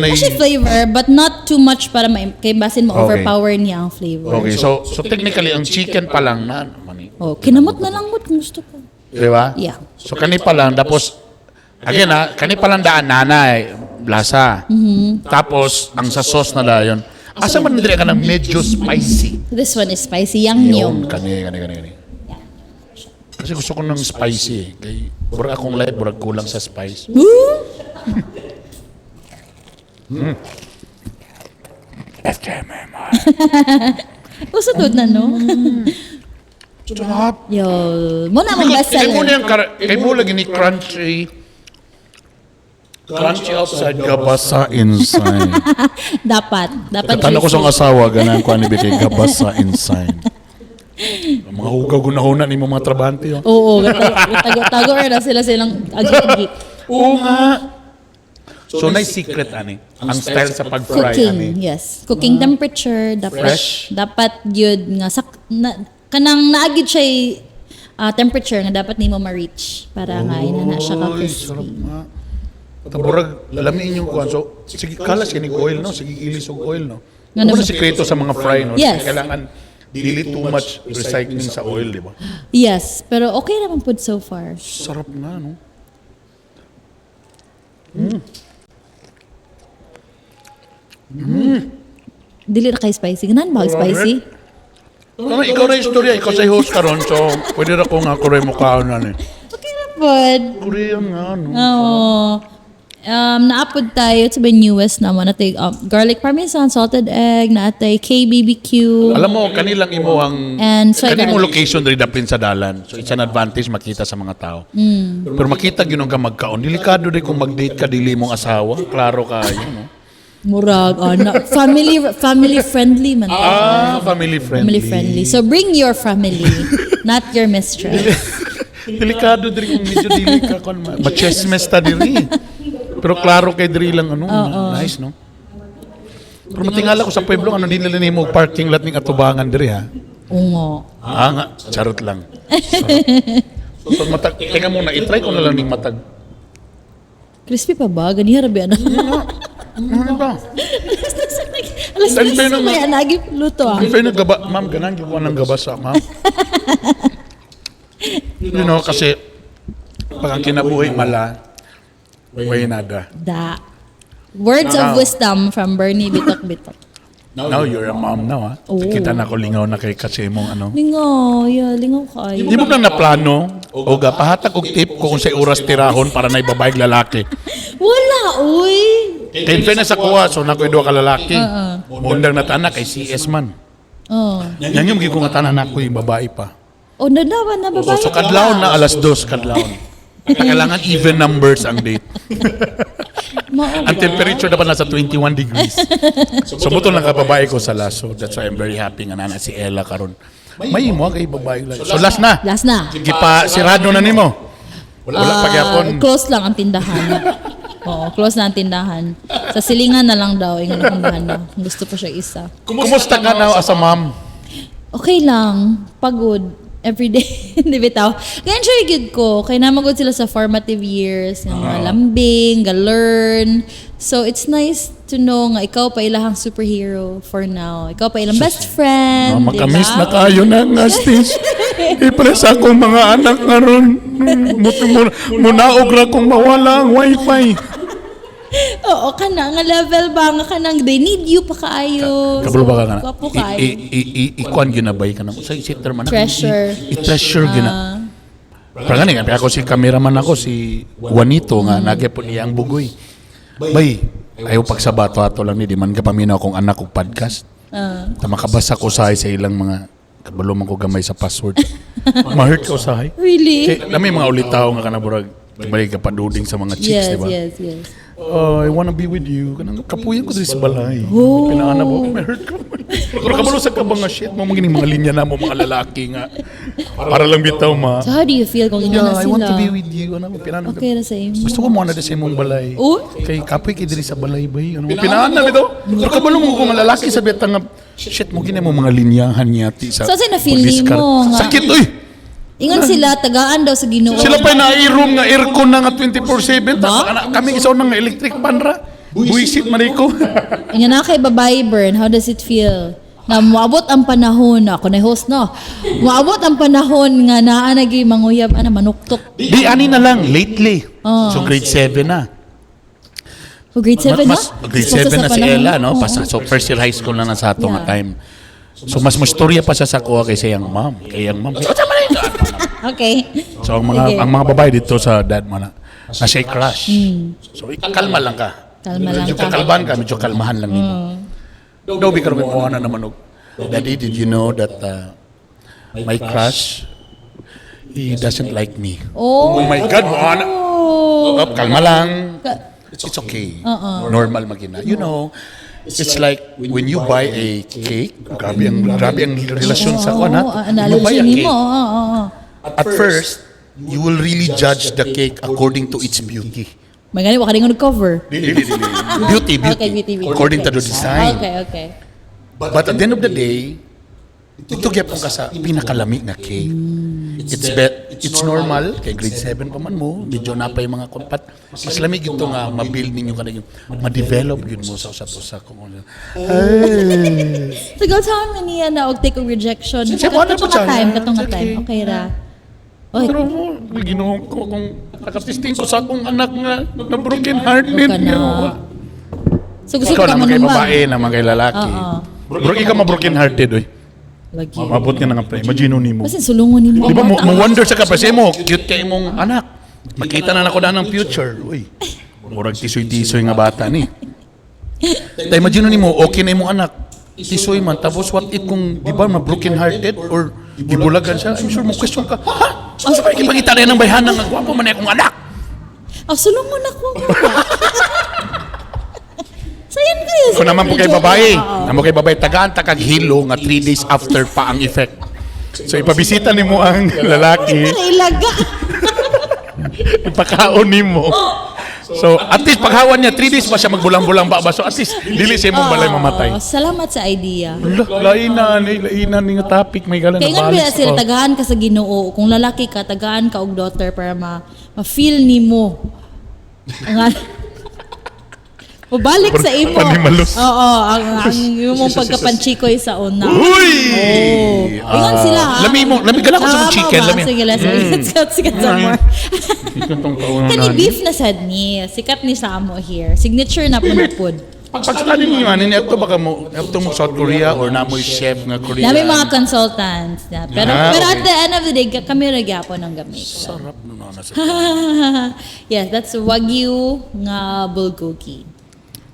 actually flavor, but not too much para kay basin mo overpower niya ang flavor. Okay, so technically, ang chicken pa lang na, ano, mani, Oh, kinamot na lang mo kung gusto ko. di ba? Yeah. So, kani pa lang, tapos, again ha, kani pa lang daan, nanay, lasa. Tapos, ang sa sauce na dayon. Asa man diri ka ng medyo spicy? This one is spicy, yang Yun, yung. kani, kani, kani, kani. Kasi gusto ko ng spicy eh. Kay, burag akong life, burag kulang sa spice. Woo! FJMM. Usod na, no? Sarap. Yo, mo na among best Kay mo seller. na yung kay mo lagi ni crunchy. Crunchy outside, gabasa inside. Dapat. Dapat Katanda ko sa juicy. asawa, ganahan ko ani kay gabasa inside. Ang mga hugaw gunahuna ni mga trabante. Oh. Oo, tago-tago na sila silang agi-agi. Oo nga. So, na secret ani. Ang style sa pag-fry Cooking, ani. yes. Cooking temperature dapat Fresh. dapat gyud nga sak na, kanang naagid siya temperature nga dapat nimo ma-reach para nga ina na siya ka Oy, sarap crispy. nga. Taburag, lamiin yung kuan. So, sige, kalas kinig oil, no? Sige, ilis og oil, no? Nga Ano naman. sikreto sa mga fry, no? Yes. Kailangan dili too much recycling sa oil, di ba? Yes, pero okay naman pud so far. Sarap nga, no? Dili ra kay spicy. Ganahan ba og spicy? Tama, ikaw na yung istorya. Ikaw sa host karon so pwede ra ko nga kuray mo kaon na ni. Okay ra pud. Korean nga, no? Oo. Naapod tayo sa may newest naman natay garlic parmesan, salted egg, naatay KBBQ. Alam mo, kanilang imo ang And soy kanimo garlic. location diri dapin sa dalan. So it's an advantage makita sa mga tao. Pero makita gyud ka magkaon. Delikado di kung mag-date ka dili mong asawa. Klaro kayo, no? Murag ana family family friendly man. Ah, family friendly. Family friendly. So bring your family, not your mistress. Delikado diri kung medyo dili ka kon ma-chesmes ta diri. Pero klaro kay diri lang ano, nice, no? Pero matingala ko sa pueblo ano din nila nimo parking lot ning atubangan diri ha. Oo nga. Ah, nga, charot lang. Sarap. So, matag, teka muna, i-try ko na lang ning matag. Crispy pa ba? Ganiha ra ba ano? Ano ba? Alas Tan tres pero may anagi luto ah. In fairness, gaba, ma'am, ganang ko ng gabasa, ma'am. Kasi pag ang kinabuhi mala, way nada. Da. Words of Now. wisdom from Bernie Bitok Bitok. Now you're a mom now, ha? Oo. Kita na ko lingaw na kay kasi mong ano. Lingaw, yeah, lingaw kayo. Di mo lang na plano o ga pahatag og tip ko kung sa oras tirahon para na ibabae lalaki. Wala, uy. Kay in fairness sa kuha, so nakoy duha ka lalaki. Mundang na kay CS man. Oh. Yan yung gikong nga tanan nako yung babae pa. Oh, nadawa na babae. So kadlawon na 2:00 kadlawon. Kailangan even numbers ang date. Mao Ang ba? temperature dapat nasa 21 degrees. So muto lang ka babae ko sa last. So that's why I'm very happy nga nana si Ella karon. May mo kay babae lang. So last na. Last na. Gipa sirado na nimo. Wala pa Ah, gyapon. Close lang ang tindahan. Oo, close na ang tindahan. Sa silingan na lang daw, ingon akong na. Gusto pa siya isa. Kumusta ka now as a mom? Okay lang, pagod every day. Hindi bitaw. Kaya enjoy gyud ko. Kay namagod sila sa formative years, nga mga lambing, ga-learn. So it's nice to know nga ikaw pa ilahang superhero for now. Ikaw pa ilang best friend, Ah, di ba? makamis na kayo na nga, Stis. Ipres akong mga anak karon. Munaog ra kong mawala ang wifi. Oo, kana nga level ba nga kanang they need you pa kaayo. Kabalo ba ka nga? Gwapo kaayo. Ikuan gyud na ba ka na? Sa si term man. Treasure. Ah. I-treasure gyud na. Pero gani, ako si cameraman ako, si Juanito nga, nagyapon niya ang bugoy. Bay, ayaw pagsabato ato lang ni, di man ka paminaw akong anak og podcast. Ta makabasa ko sahay sa ilang mga, kabalo man ko gamay sa password. Ma-hurt ko sahay. Really? Kay, lami mga ulitaw nga kanaburag, balik ka paduding sa mga chicks, Yes, di ba? yes. Oh, I wanna be with you. Kanang kapuyan ko diri sa balay. Oh. Pinaana mo, may hurt ko. Pero kabalo sa kabang nga shit mo magining mga linya na mo mga lalaki nga. Para lang bitaw ma. So how do you feel kung ina Yeah, na I sila? want to be with you. Ano, pinaana. Okay ra sa imo. Gusto ko mo na sa imong balay. Oh? Kay kapoy kay diri sa balay bay. Ano, pinaana bitaw. Pero kabalo mo ko mga lalaki sa bitang nga shit mo gini mo mga linyahan niya ti sa. So, sa na-feel pag-discard. nimo nga- Sakit oy. Ingon sila tagaan daw sa Ginoo. Sila pa na room nga aircon na nga 24/7. Ba? Tapos anak kami isa nga electric pan ra. Buisit man ko. Nga na kay babae burn, how does it feel? Na moabot ang panahon, ako na host no. Moabot ang panahon nga naa na gyud manguyab ana manuktok. Di ani na lang lately. Oh. So grade 7 na. Oh, grade 7 na? Mas, grade Basta 7 sa na si panahon. Ella, no? Oo. Pasa, so first year high school na na sa ato nga Yeah. time. So mas mustorya pa siya sa kuha kaysa iyang mom. Kay iyang mom. "Unsa man ito?" Okay. So ang mga Sige. ang mga babae dito sa dad mo na na siya crush. So kalma lang ka. Kalma lang Medyo ka. kakalban ka, medyo kalmahan lang nimo. Daw bi karon mo na naman og "Daddy, did you know that my crush, he doesn't like me?" Oh. Oh my God, mo na. Oh, kalma lang. Ka- It's okay. Normal magina. It's like when you buy a cake, grabe ang relasyon sa kuan ha. Oo, When you buy analogy a nimo. cake, Oo. at first, you will really judge the cake according to its beauty. May gani wa ka rin cover. Dili, dili, dili. Beauty, beauty. Okay, beauty, beauty. According to the design. Okay. But at the end of the day, ito gyapon ka sa pinakalami nga cake. It's normal kay grade 7 pa man mo, medyo na pa yung mga kumpat. Mas lami gyud to nga ma-build ninyo kanang ma-develop gyud mo sa usap-usa kung ano. So go tell me niya na og take og rejection. Siya, wala Katong pa siya. nga time, katong nga It's time. okay. Okay ra. Okay. Pero mo, Ginoo ko kung nakatisting ko sa akong anak nga na broken hearted. Ka na. So gusto Ikaw ka naman kay manumbang. babae, naman kay lalaki. Oo. Bro, ikaw ma-broken hearted oy. Lagi. Mabot ka na nga pre, imagine nimo. Basin sulungon nimo. Di ba mo, mo wonder sa ka kasi mo cute kay imong anak. Makita na nako na ng future. Uy. Murag tisoy-tisoy nga bata ni. Ta imagine nimo okay na imong anak. Tisoy man tapos what if kung di ba ma broken hearted or gibulagan siya? I'm sure mo question ka. Ha? Sa pa ipangita na ng bayhana nga gwapo man akong anak. Ah, sulungon ako. Sayan kayo. Kung naman po kay babae, namo kay babae tagaan ta kag hilo nga 3 days after pa ang effect. So ipabisita nimo ang lalaki. Ilaga. Ipakaon nimo. So at least paghawan niya 3 days pa siya magbulang-bulang ba ba. So at least dili siya imong balay mamatay. Oo, salamat sa idea. Ala, lain na ni lain na ni nga topic may gala Kaya na nga ba sila tagaan ka sa Ginoo. Kung lalaki ka, tagaan ka og daughter para ma ma-feel nimo. Ang Mabalik sa imo. Panimalos. Oo, ang imong pagkapanchikoy sa una. Uy! Oh. Ingon sila ha. Lami mo, lami gala ko sa Tama chicken, ba? lami. Sige, let's let's get some more. Kani beef na sad ni. Sikat ni sa amo here. Signature na po na pod. Pag study niyo ani ato baka mo ato mo South Korea or namoy chef nga Korean. Dami mga consultants na. Pero pero at the end of the day, kami ra gyapon ang gamit. Sarap no na sa. Yes, that's Wagyu nga bulgogi.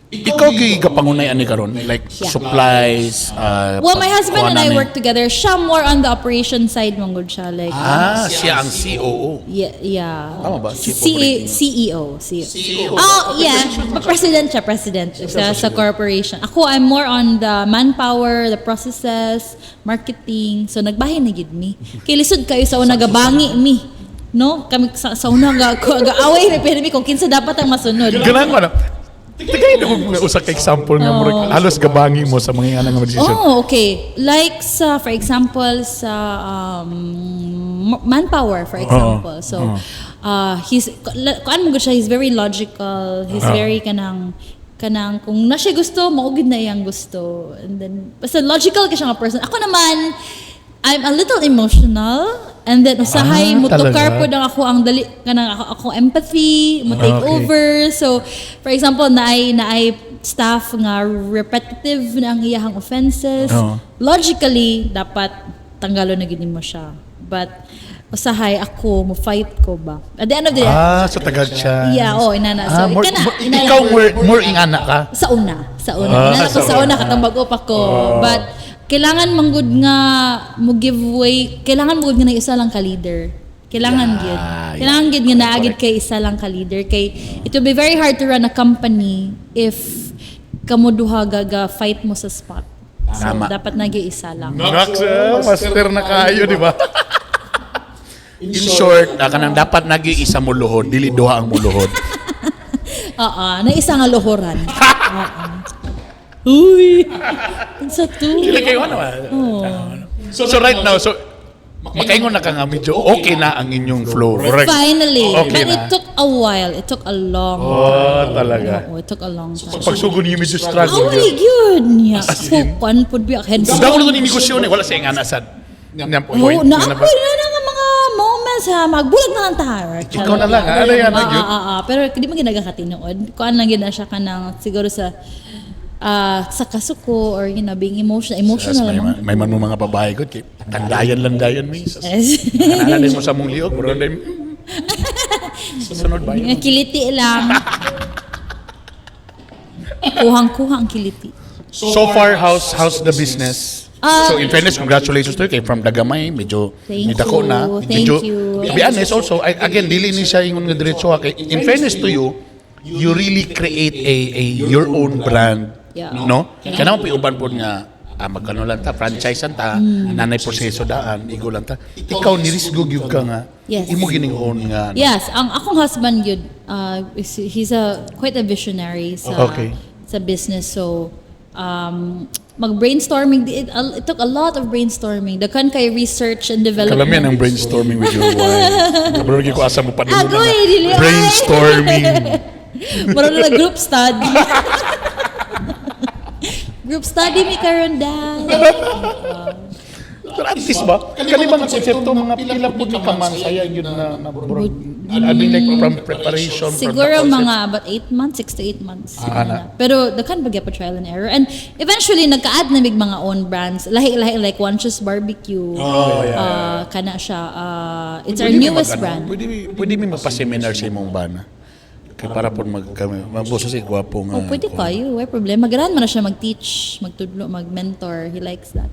Ikaw gyud kapangunay ani karon like supplies Well, my husband and kuha I namin. work together. Siya more on the operation side man gud siya like Ah, siya ang COO. Yeah. Tama ba? Chief C- CEO. CEO. Oh, yeah. But president siya, president sa corporation. Ako, I'm more on the manpower, the processes, marketing. So, nagbahin na gid mi. Kay lisod kayo sa una gabangi mi. No, kami sa una ga ga away mi pero mi kung kinsa dapat ang masunod. Ganahan ko na. Tagay na kung usa ka example nga murag halos gabangi mo sa mga ingana nga decision. Oh, okay. Like sa, for example, sa manpower, for example. So, he's, kuan mo gud siya, he's very logical. He's very kanang kung na siya gusto, mao gid na iyang gusto. And then, basta logical ka siya nga person. Ako naman, I'm a little emotional. And then, usahay, Ah, mutukar talaga? po ang ako ang dali, kanang ako empathy, mo take over. So, for example, naay staff nga repetitive na ang iyahang offenses. Logically, dapat tanggalon na gid mo siya. But usahay ako mo fight ko ba. At the end of the day, Ah, so tagal siya. Yeah, oh, inana. So, Ah, more, kana, more, inana. ikaw more ingana ka? Sa una, sa una. Ah, Inana ko sa sa una. una katong bag-o pa ko. But kailangan manggod nga mo give way, kailangan mo gud nga na isa lang ka leader. Kailangan gyud. Kailangan gyud nga naa gyud kay isa lang ka leader kay it will be very hard to run a company if kamo duha gaga fight mo sa spot. So Tama. dapat na gyud isa lang. Naks, master na kayo, di ba? In short, kanang dapat nagi isa mo luhod, dili duha ang muluhod. Oo, na isa nga luhoran. Oo. Uy. Sa to. Dili kayo ano. So right now, so makaingon na ka nga medyo okay na ang inyong flow. Correct. Finally. Okay But na. it took a while. It took a long Oh, talaga. Oo, it took a long time. Pagsugod niyo medyo struggle. Oh, gyud niya. Ako, kuan pud biya headstrong. Dako na negosyo ni wala sa ingana sad. Nga Oh, point. na nga ako na na nga mga moments ha, magbulag na lang ta. Ikaw na lang, ah. Ano yan, Ah, gyud? ah, ah, ah. Pero di man ginagakatinuod. Kuan lang gyud na siya kanang siguro sa kasuko or being emotional, Yes, emotional may, man. may man mo mga babae ko kay tandayan lang dayon mi. Yes. Kanana mo sa mong liog, mura din. Sunod ba Nga yun? kiliti lang. Kuhang-kuha ang kiliti. So far, how's the business? Ah. So in fairness, congratulations to you kay from Dagamay, medyo Thank medyo na. you, thank Medyo, you. To be honest also, I, again, dili ni siya ingon nga diretso ha, kay in fairness to you, you really create a your own brand. No? Kaya naman uban po nga magkano lang ta, franchise ang ta, nanay proseso daan, igo lang ta. Ikaw nirisgo gyud ka nga. Imo gining own nga. Ano. Yes, ang akong husband yun, he's a quite a visionary sa sa business. So, mag-brainstorming, it took a lot of brainstorming. Daghan kay research and development. Kalamian ang brainstorming with your wife. Kabalo ko asa mo pa Agoy, dili ay. Brainstorming. Mura na group study. Group study mi karon dad. Pero at least ba, kanibang konsepto mga pila po ni kaman saya yun na I mean like from preparation, from the Siguro concept. mga about 8 months, 6 to 8 months. Ah, na. Pero daghan pa gyud pa trial and error. And eventually nagka-add na mig mga own brands. Lahi-lahi like Wanchus Barbecue. Oh, yeah. Kana siya. It's our Pwede mi newest mag-ano, brand. Pwede mi magpa-seminar sa imong bana. Kay para po mag kami mabuso si gwapo nga. Oh, pwede kayo. Way problema. Ganahan man na siya mag-teach, magtudlo, mag-mentor. He likes that.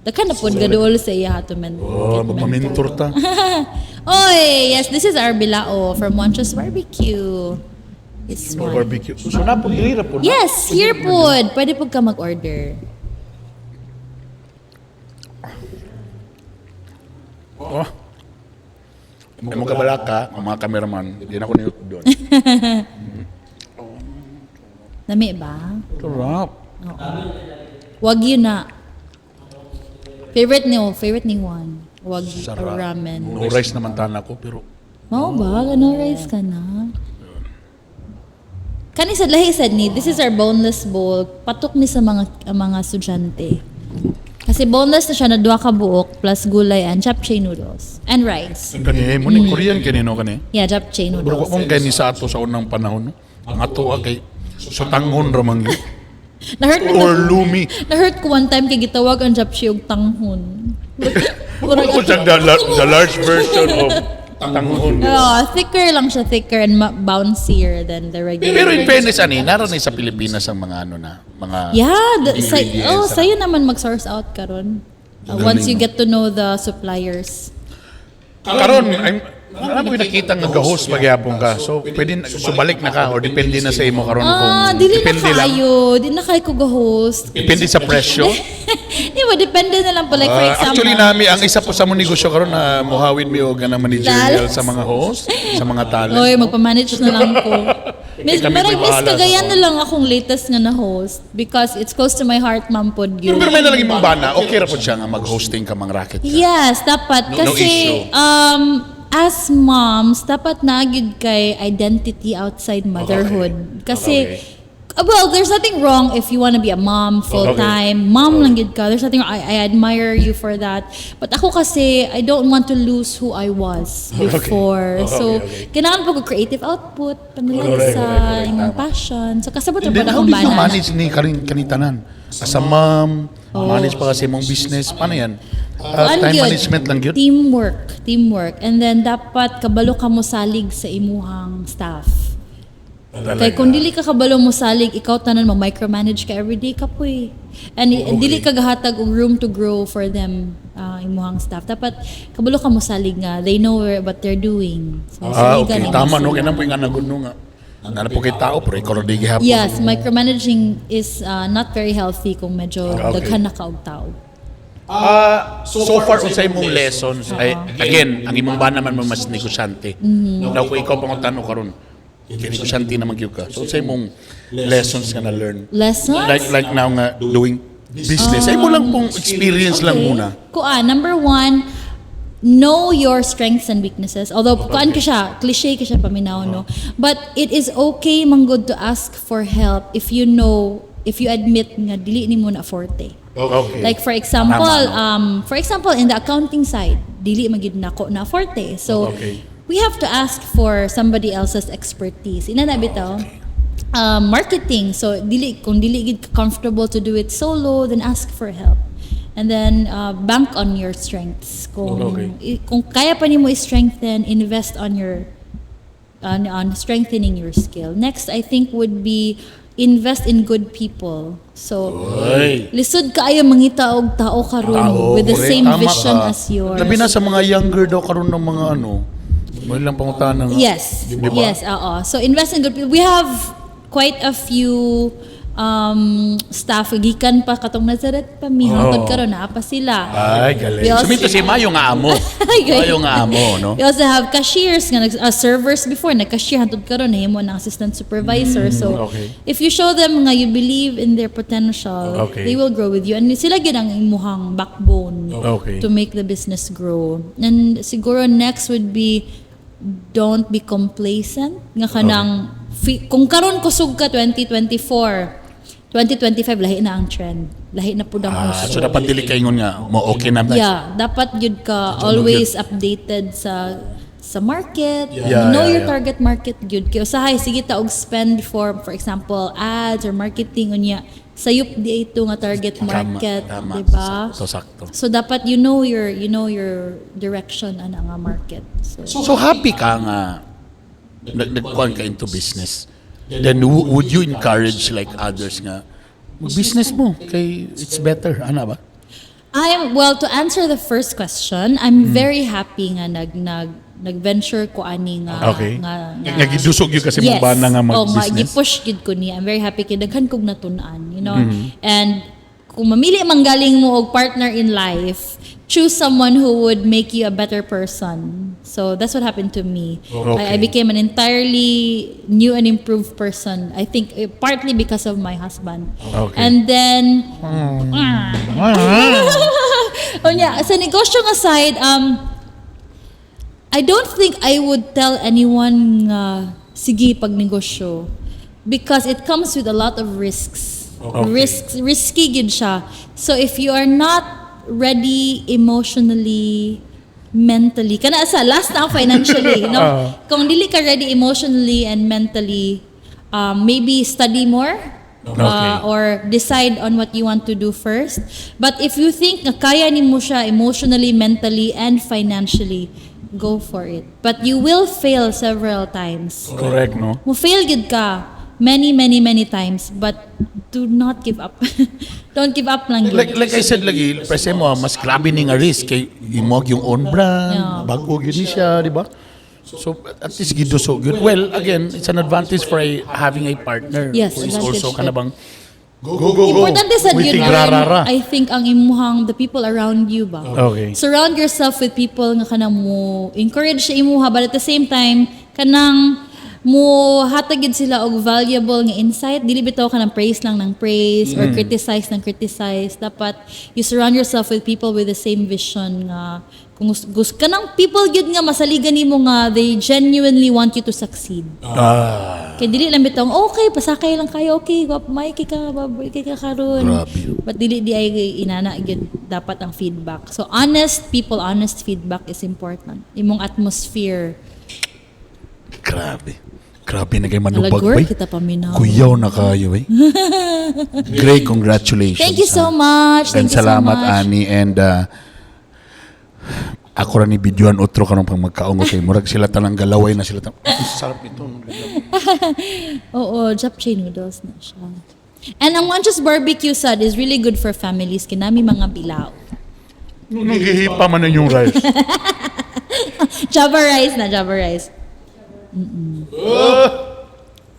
Daghan na pod gaduol sa iya to Oh, get magpa-mentor ta. Oy, yes, this is our bilao from Wanchus Barbecue. This one. Barbecue. So na po dili ra po. na. Yes, here pod. Pwede pod ka mag-order. Oh. Imo ka balaka, ang mga cameraman, di na ko ni doon. Nami ba? Sarap. Wagyu na. Favorite ni Juan. Wagyu Sarap. ramen. No rice naman tana ko pero Mao ba? No rice ka na? Kani sa lahi sad ni, this is our boneless bowl. Patok ni sa mga estudyante. Kasi boneless na siya na duha ka buok plus gulay and japchae noodles and rice. Kani mo ni Korean kani no kani. Yeah, japchae Pero noodles. kung kay ni sa ato sa unang panahon no. Ang ato ah, kay sutanghon ra man gyud. Na-hurt ko Or lumi. Na-hurt ko one time kay gitawag ang japchae og tanghon. Ako siya the large version of tanghon. Oh, thicker lang siya, thicker and bouncier than the regular. Pero in fairness ani, naroon ni sa Pilipinas ang mga ano na, mga Yeah, ingredients, oh, ano. sa'yo naman mag-source out karon. Galing, Once you no? get to know the suppliers. Karon, I'm, Alam mo nakita nga ga-host pagyapon ka. So pwede so balik na ka or depende na sa imo karon kung Ah, dili na depende lang. kaayo. Di na kaayo ko ga-host. Depende sa presyo. Di ba, depende na lang po. Like for Ah, example. Actually nami ang isa po sa mo negosyo karon na muhawid mi og ganang managerial sa mga host, sa mga talent. Oy, magpa-manage na lang ko. Miss, Kami marag may Miss bahala sa Cagayan phone. na lang akong latest nga na-host because it's close to my heart, ma'am pod Pero gyud. may na lang imong bana, okay ra po siya nga mag-hosting ka mang racket ka. Yes, dapat. No Kasi, issue. As moms, dapat na gyud kay identity outside motherhood. Kasi, well, there's nothing wrong if you want to be a mom full-time. Mom lang gyud ka. There's nothing wrong. I admire you for that. But ako kasi, I don't want to lose who I was before. So, kailangan po ko creative output, panalasa, Correct, correct, imong tama. passion. So, kasabot And ra then po how akong did you bana. manage ni karin kanitanan? As a mom, manage pa kasi imong business, paano yan? Kuan Time gyud, management lang yun? Teamwork. Teamwork. And then, dapat kabalo ka mo salig sa imuhang staff. Kay kung dili ka kabalo mo salig, ikaw tanan mo micromanage ka everyday ka po eh. And dili ka gahatag og room to grow for them, imuhang staff. Dapat kabalo ka mo salig nga they know what they're doing. So, Ah, saligan okay. nimo Tama, no? sila. Kaya po yung anagod no nga. Nana po kay tao, pero ikaw rin gihapon. Yes, micromanaging is not very healthy kung medyo daghan na ka og tao. Ah, so far unsay imong lessons ay again, ang imong bana man mo mas negosyante. Now kung ikaw pangutano karon, kay negosyante naman gyud ka. So unsay imong lessons nga na learn? Lessons? Like now nga doing business. Ay mo lang pong experience lang muna. Kuan, number one, know your strengths and weaknesses. Although, kuan ka siya, cliche ka siya paminaw, no? But it is okay man gud to ask for help if you know, if you admit nga dili nimo na forte. Like for example, Tama, no? for example in the accounting side, dili man gyud nako na forte. So we have to ask for somebody else's expertise. Ina na bitaw. Marketing. So dili kung dili gid ka comfortable to do it solo, then ask for help. And then bank on your strengths. Kung kung kaya pa nimo i-strengthen, invest on strengthening your skill. Next, I think, would be invest in good people. So, Ay. lisod kaayo mangita og tao karon Tao, with the correct. same Tama vision ka. as yours. Labi na sa mga younger daw karon ng mga ano, mo lang pangutana nga. Yes. Di ba? Yes, oo. So invest in good people. We have quite a few staff gikan pa katong Nazareth pa mi hangtod karon naa pa sila. Ay, galing. Sumito si Mayo nga amo. Ay, galing. Mayo nga amo, no? We also have cashiers nga servers before nag-cashier hangtod karon nahimo ng assistant supervisor. So if you show them nga you believe in their potential, they will grow with you and sila gyud ang imuhang backbone to make the business grow. And siguro next would be don't be complacent nga kanang kung karon kusog ka 2024, 2025 lahi na ang trend. Lahi na pud ang Ah, uso. so dapat dili kaingon nga mo okay na. Yeah, dapat gyud ka always updated sa market. Know your target market gyud. Kay usahay sige ta og spend for example ads or marketing, unya sayop di ito nga target market, Tama. di ba? So, sakto. So dapat you know your direction ana nga market. So, So happy ka nga nagkuhan ka into business. Then would you encourage like others nga mag-business mo kay it's better, ana ba? I'm well, to answer the first question, I'm very happy nga nag nag nag-venture ko ani nga nga Nga gidusog gyud kasi mong bana nga Oh, mag-business. gi-push gid ko niya. I'm very happy kay daghan kog natun-an. And kung mamili man galing mo og partner in life, choose someone who would make you a better person. So that's what happened to me. I became an entirely new and improved person. I think partly because of my husband. And then, oh yeah, sa negosyo nga side, I don't think I would tell anyone nga sige pag negosyo because it comes with a lot of risks. Risks, risky gid siya. So if you are not ready emotionally, mentally, kana sa last na ang financially, no? Kung dili ka ready emotionally and mentally, maybe study more or decide on what you want to do first. But if you think na kaya nimo siya emotionally, mentally, and financially, go for it. But you will fail several times. Correct, no? Mo fail gid ka many, many, many times, but do not give up. Don't give up lang gid. Like I said lagi, prese mo mas grabe ni nga risk kay imo yung own brand, bago gyud ni siya, di ba? So at least gidusog yun. Well, again, it's an advantage for having a partner Yes, who is advantage also yun. kana bang go go go go. Importante sa We yun, think rarara. I think ang imuhang the people around you ba. Surround yourself with people nga kanang mo encourage sa imuha, but at the same time kanang mo hatag gid sila og valuable nga insight, dili bitaw kanang praise lang ng praise or criticize ng criticize. Dapat you surround yourself with people with the same vision nga kung gusto kanang people gyud nga masaligan nimo nga they genuinely want you to succeed. Kay dili lang bitong okay, pasakay lang kayo, okay, wap may ka, baboy ka karon. Grabe. But dili di ay inana gyud dapat ang feedback. So honest people, honest feedback is important. Imong atmosphere. Grabe. Grabe na kay manubag Alagor bay. kita paminaw. Kuyaw na kayo eh. Great, congratulations. Thank you so ha. much. And Thank you so salamat, much. Ani, and ako ra ni videoan otro karong pang magkaong kay murag sila tanang galaway na sila tanang. Ang sarap nito, no? Oo, japchae noodles na siya. And ang Wanchos Barbecue sad is really good for families. Kinami mga bilao. Nanghihipa man ang yung rice. Java rice na, Java rice.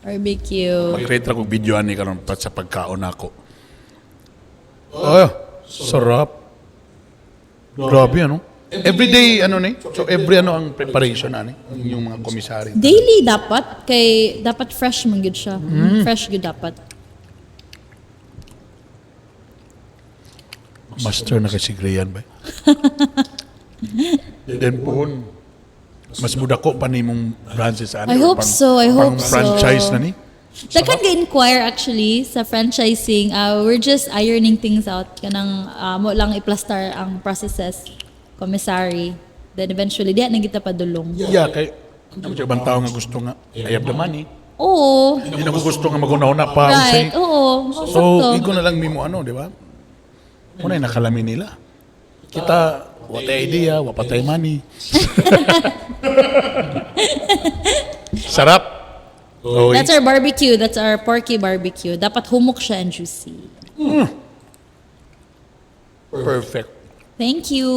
Barbecue. Mag-create ra kog video ani karon pa sa pagkaon nako. Oh, sarap. Grabe, ano? Every day ano ni? So every ano ang preparation ani yung mga commissary? Daily dapat kay dapat fresh man gyud siya. Fresh gyud dapat. Master na kay si Grayan ba? Then pohon mas mudako pa nimong branches ani I or hope so, I pang hope so. franchise na ni. Daghan ga-inquire actually sa franchising. We're just ironing things out, kanang mo lang iplastar ang processes, commissary. Then eventually diha na kita padulong. Yeah, kay ano siya ibang tao nga gusto nga I have the money. Oo. Hindi na ko gusto nga maguna-una pa. Right. Oo. So, Sakto. igo na lang mimo ano, di ba? Muna yung nakalami nila. Kita, what idea, wapatay money. Sarap. Okay. That's our barbecue. That's our porky barbecue. Dapat humok siya and juicy. Perfect. Thank you.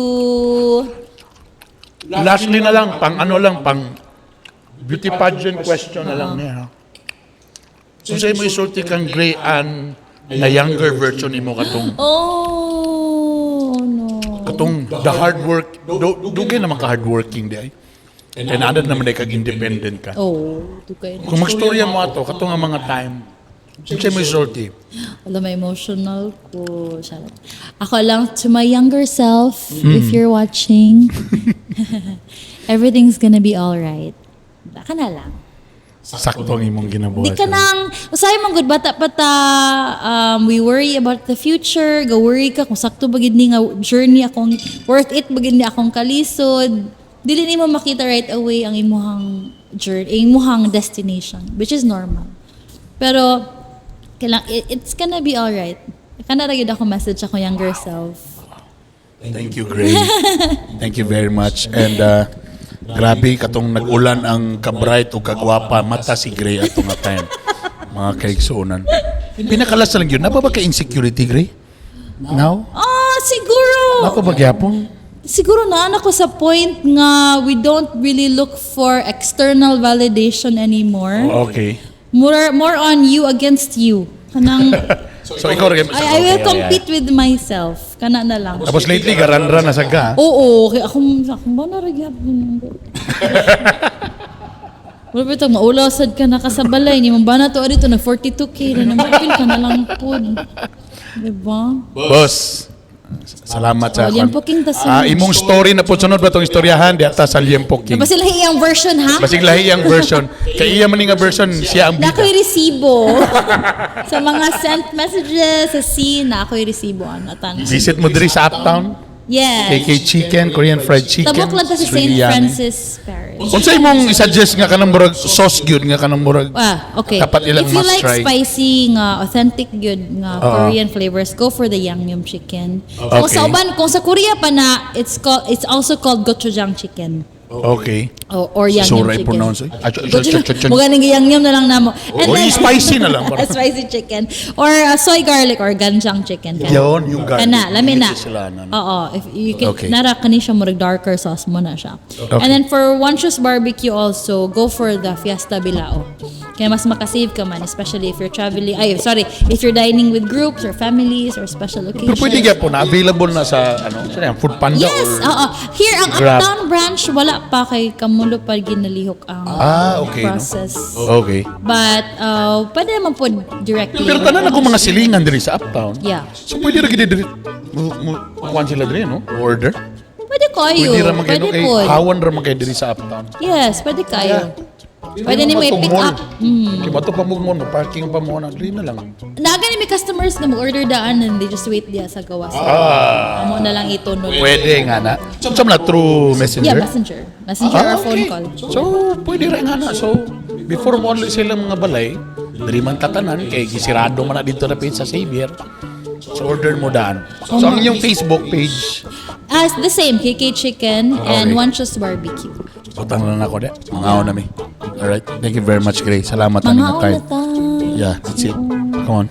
Lastly na lang, pang ano lang, pang beauty pageant question na lang niya. Ha? Kung sa'yo mo isulti kang Gray Ann na younger version nimo katong Oh, no. Katong the hard work do, dugay naman ka hardworking di ay. And anad naman day kag independent ka. Oh, dugay na. Kung magstorya mo ato katong ang mga time, unsay mo isulti? Wala, may emotional ko. Charot. Ako lang, to my younger self, if you're watching, everything's gonna be alright. Baka na lang. Sakto ang imong ginabuhat. Di ka nang, usahay man good, bata pa ta, we worry about the future, go worry ka kung sakto ba gid ni nga journey akong, worth it ba gid ni akong kalisod. Dili nimo makita right away ang imuhang journey, imuhang destination, which is normal. Pero, it's gonna be alright. Kana ra gyud ako message ako younger self. Thank you, Gray. Thank you very much. And grabe katong nag-ulan ang kabright o kagwapa mata si Gray ato nga time. Mga kaigsuonan. Pinakalas na lang yun. Napa ba ka insecurity, Gray? Now? Ah, siguro. Napa ba gyapon? Siguro na ako sa point nga we don't really look for external validation anymore. More on you against you. Kanang So ikaw rin. I will compete with myself. Kana na lang. Tapos lately garan-ran na sa ka. Oo, kay akong akong ba na gyapon. Wala ba ito, maulaw sad ka na ka sa balay, ni mo ba na to dito nag 42K na naman ka na lang pod. Diba? Boss. Salamat sa Oh, Liempo King ta Ah, imong story na po sunod ba tong istoryahan di ata sa Liempo King. Basig lahi ang version ha. Basig lahi ang version. Kay iya man ni nga version siya ang Na bida. ako'y resibo. Sa mga sent messages, sa scene, na ako'y resibo. Ano, tan. Visit mo diri sa Uptown. Yes. KK Chicken, Korean Fried Chicken. Tabok lang ta sa It's St. really yummy. Francis Parish. Unsay imong i-suggest nga kanang murag sauce gyud nga kanang murag Ah, okay. dapat ilang If you must like try? spicy nga authentic gyud nga Oo. Korean flavors, go for the yangnyeom chicken. Kung sa uban, kung sa Korea pa na, it's also called gochujang chicken. Okay. Or yangnyeom Sorry, chicken. pronounce it. Ah, Mukha nang yangnyeom na lang namo. And Oh, spicy na lang. Spicy chicken. Or soy garlic or ganjang chicken. Kana. Yun, yung garlic. Kana, lami na. Sila, na, no? Oo, if you can, nara kani siya murag darker sauce mo na siya. Okay. And then for Wanchus Barbecue also, go for the Fiesta Bilao. Kaya mas makasave ka man, especially if you're traveling, ay, sorry, if you're dining with groups or families or special Pero occasions. pwede gyapon na available na sa ano, sa yan, Food Panda Yes, or oo. Here, ang Grab. Uptown branch, wala pa kay kamulo pa ginalihok ang Ah, okay, no? process. Okay. But, pwede naman po directly. Pero tanan ako mga silingan diri sa Uptown. Yeah. So pwede ra gid diri mo kuan sila diri, no? Order. Pwede kayo. Pwede ra man kayo Pwede kay po. hawan ra man kayo diri sa Uptown. Yes, pwede kayo. Pwede ni may Matong pick mall. up. Kay bato pa mo mo parking pa mo na diri na lang. Naga ni may customers na mag-order daan and they just wait diya sa gawas. Amo na lang ito no. Pwede nga na. So, na through messenger? Yeah, messenger. Messenger or phone okay. call. So, pwede rin nga na. So, before mo ulit silang mga balay, diri man tatanan, kay gisirado man na dito na page sa Xavier. So, order mo daan. So, ang inyong Facebook page, As the same, KK Chicken and Wanchus Barbecue. Utang na lang ako de. Mangaon na mi. Alright. Thank you very much, Gray. Salamat Mga nga time. ta. Yeah, that's it. Come on.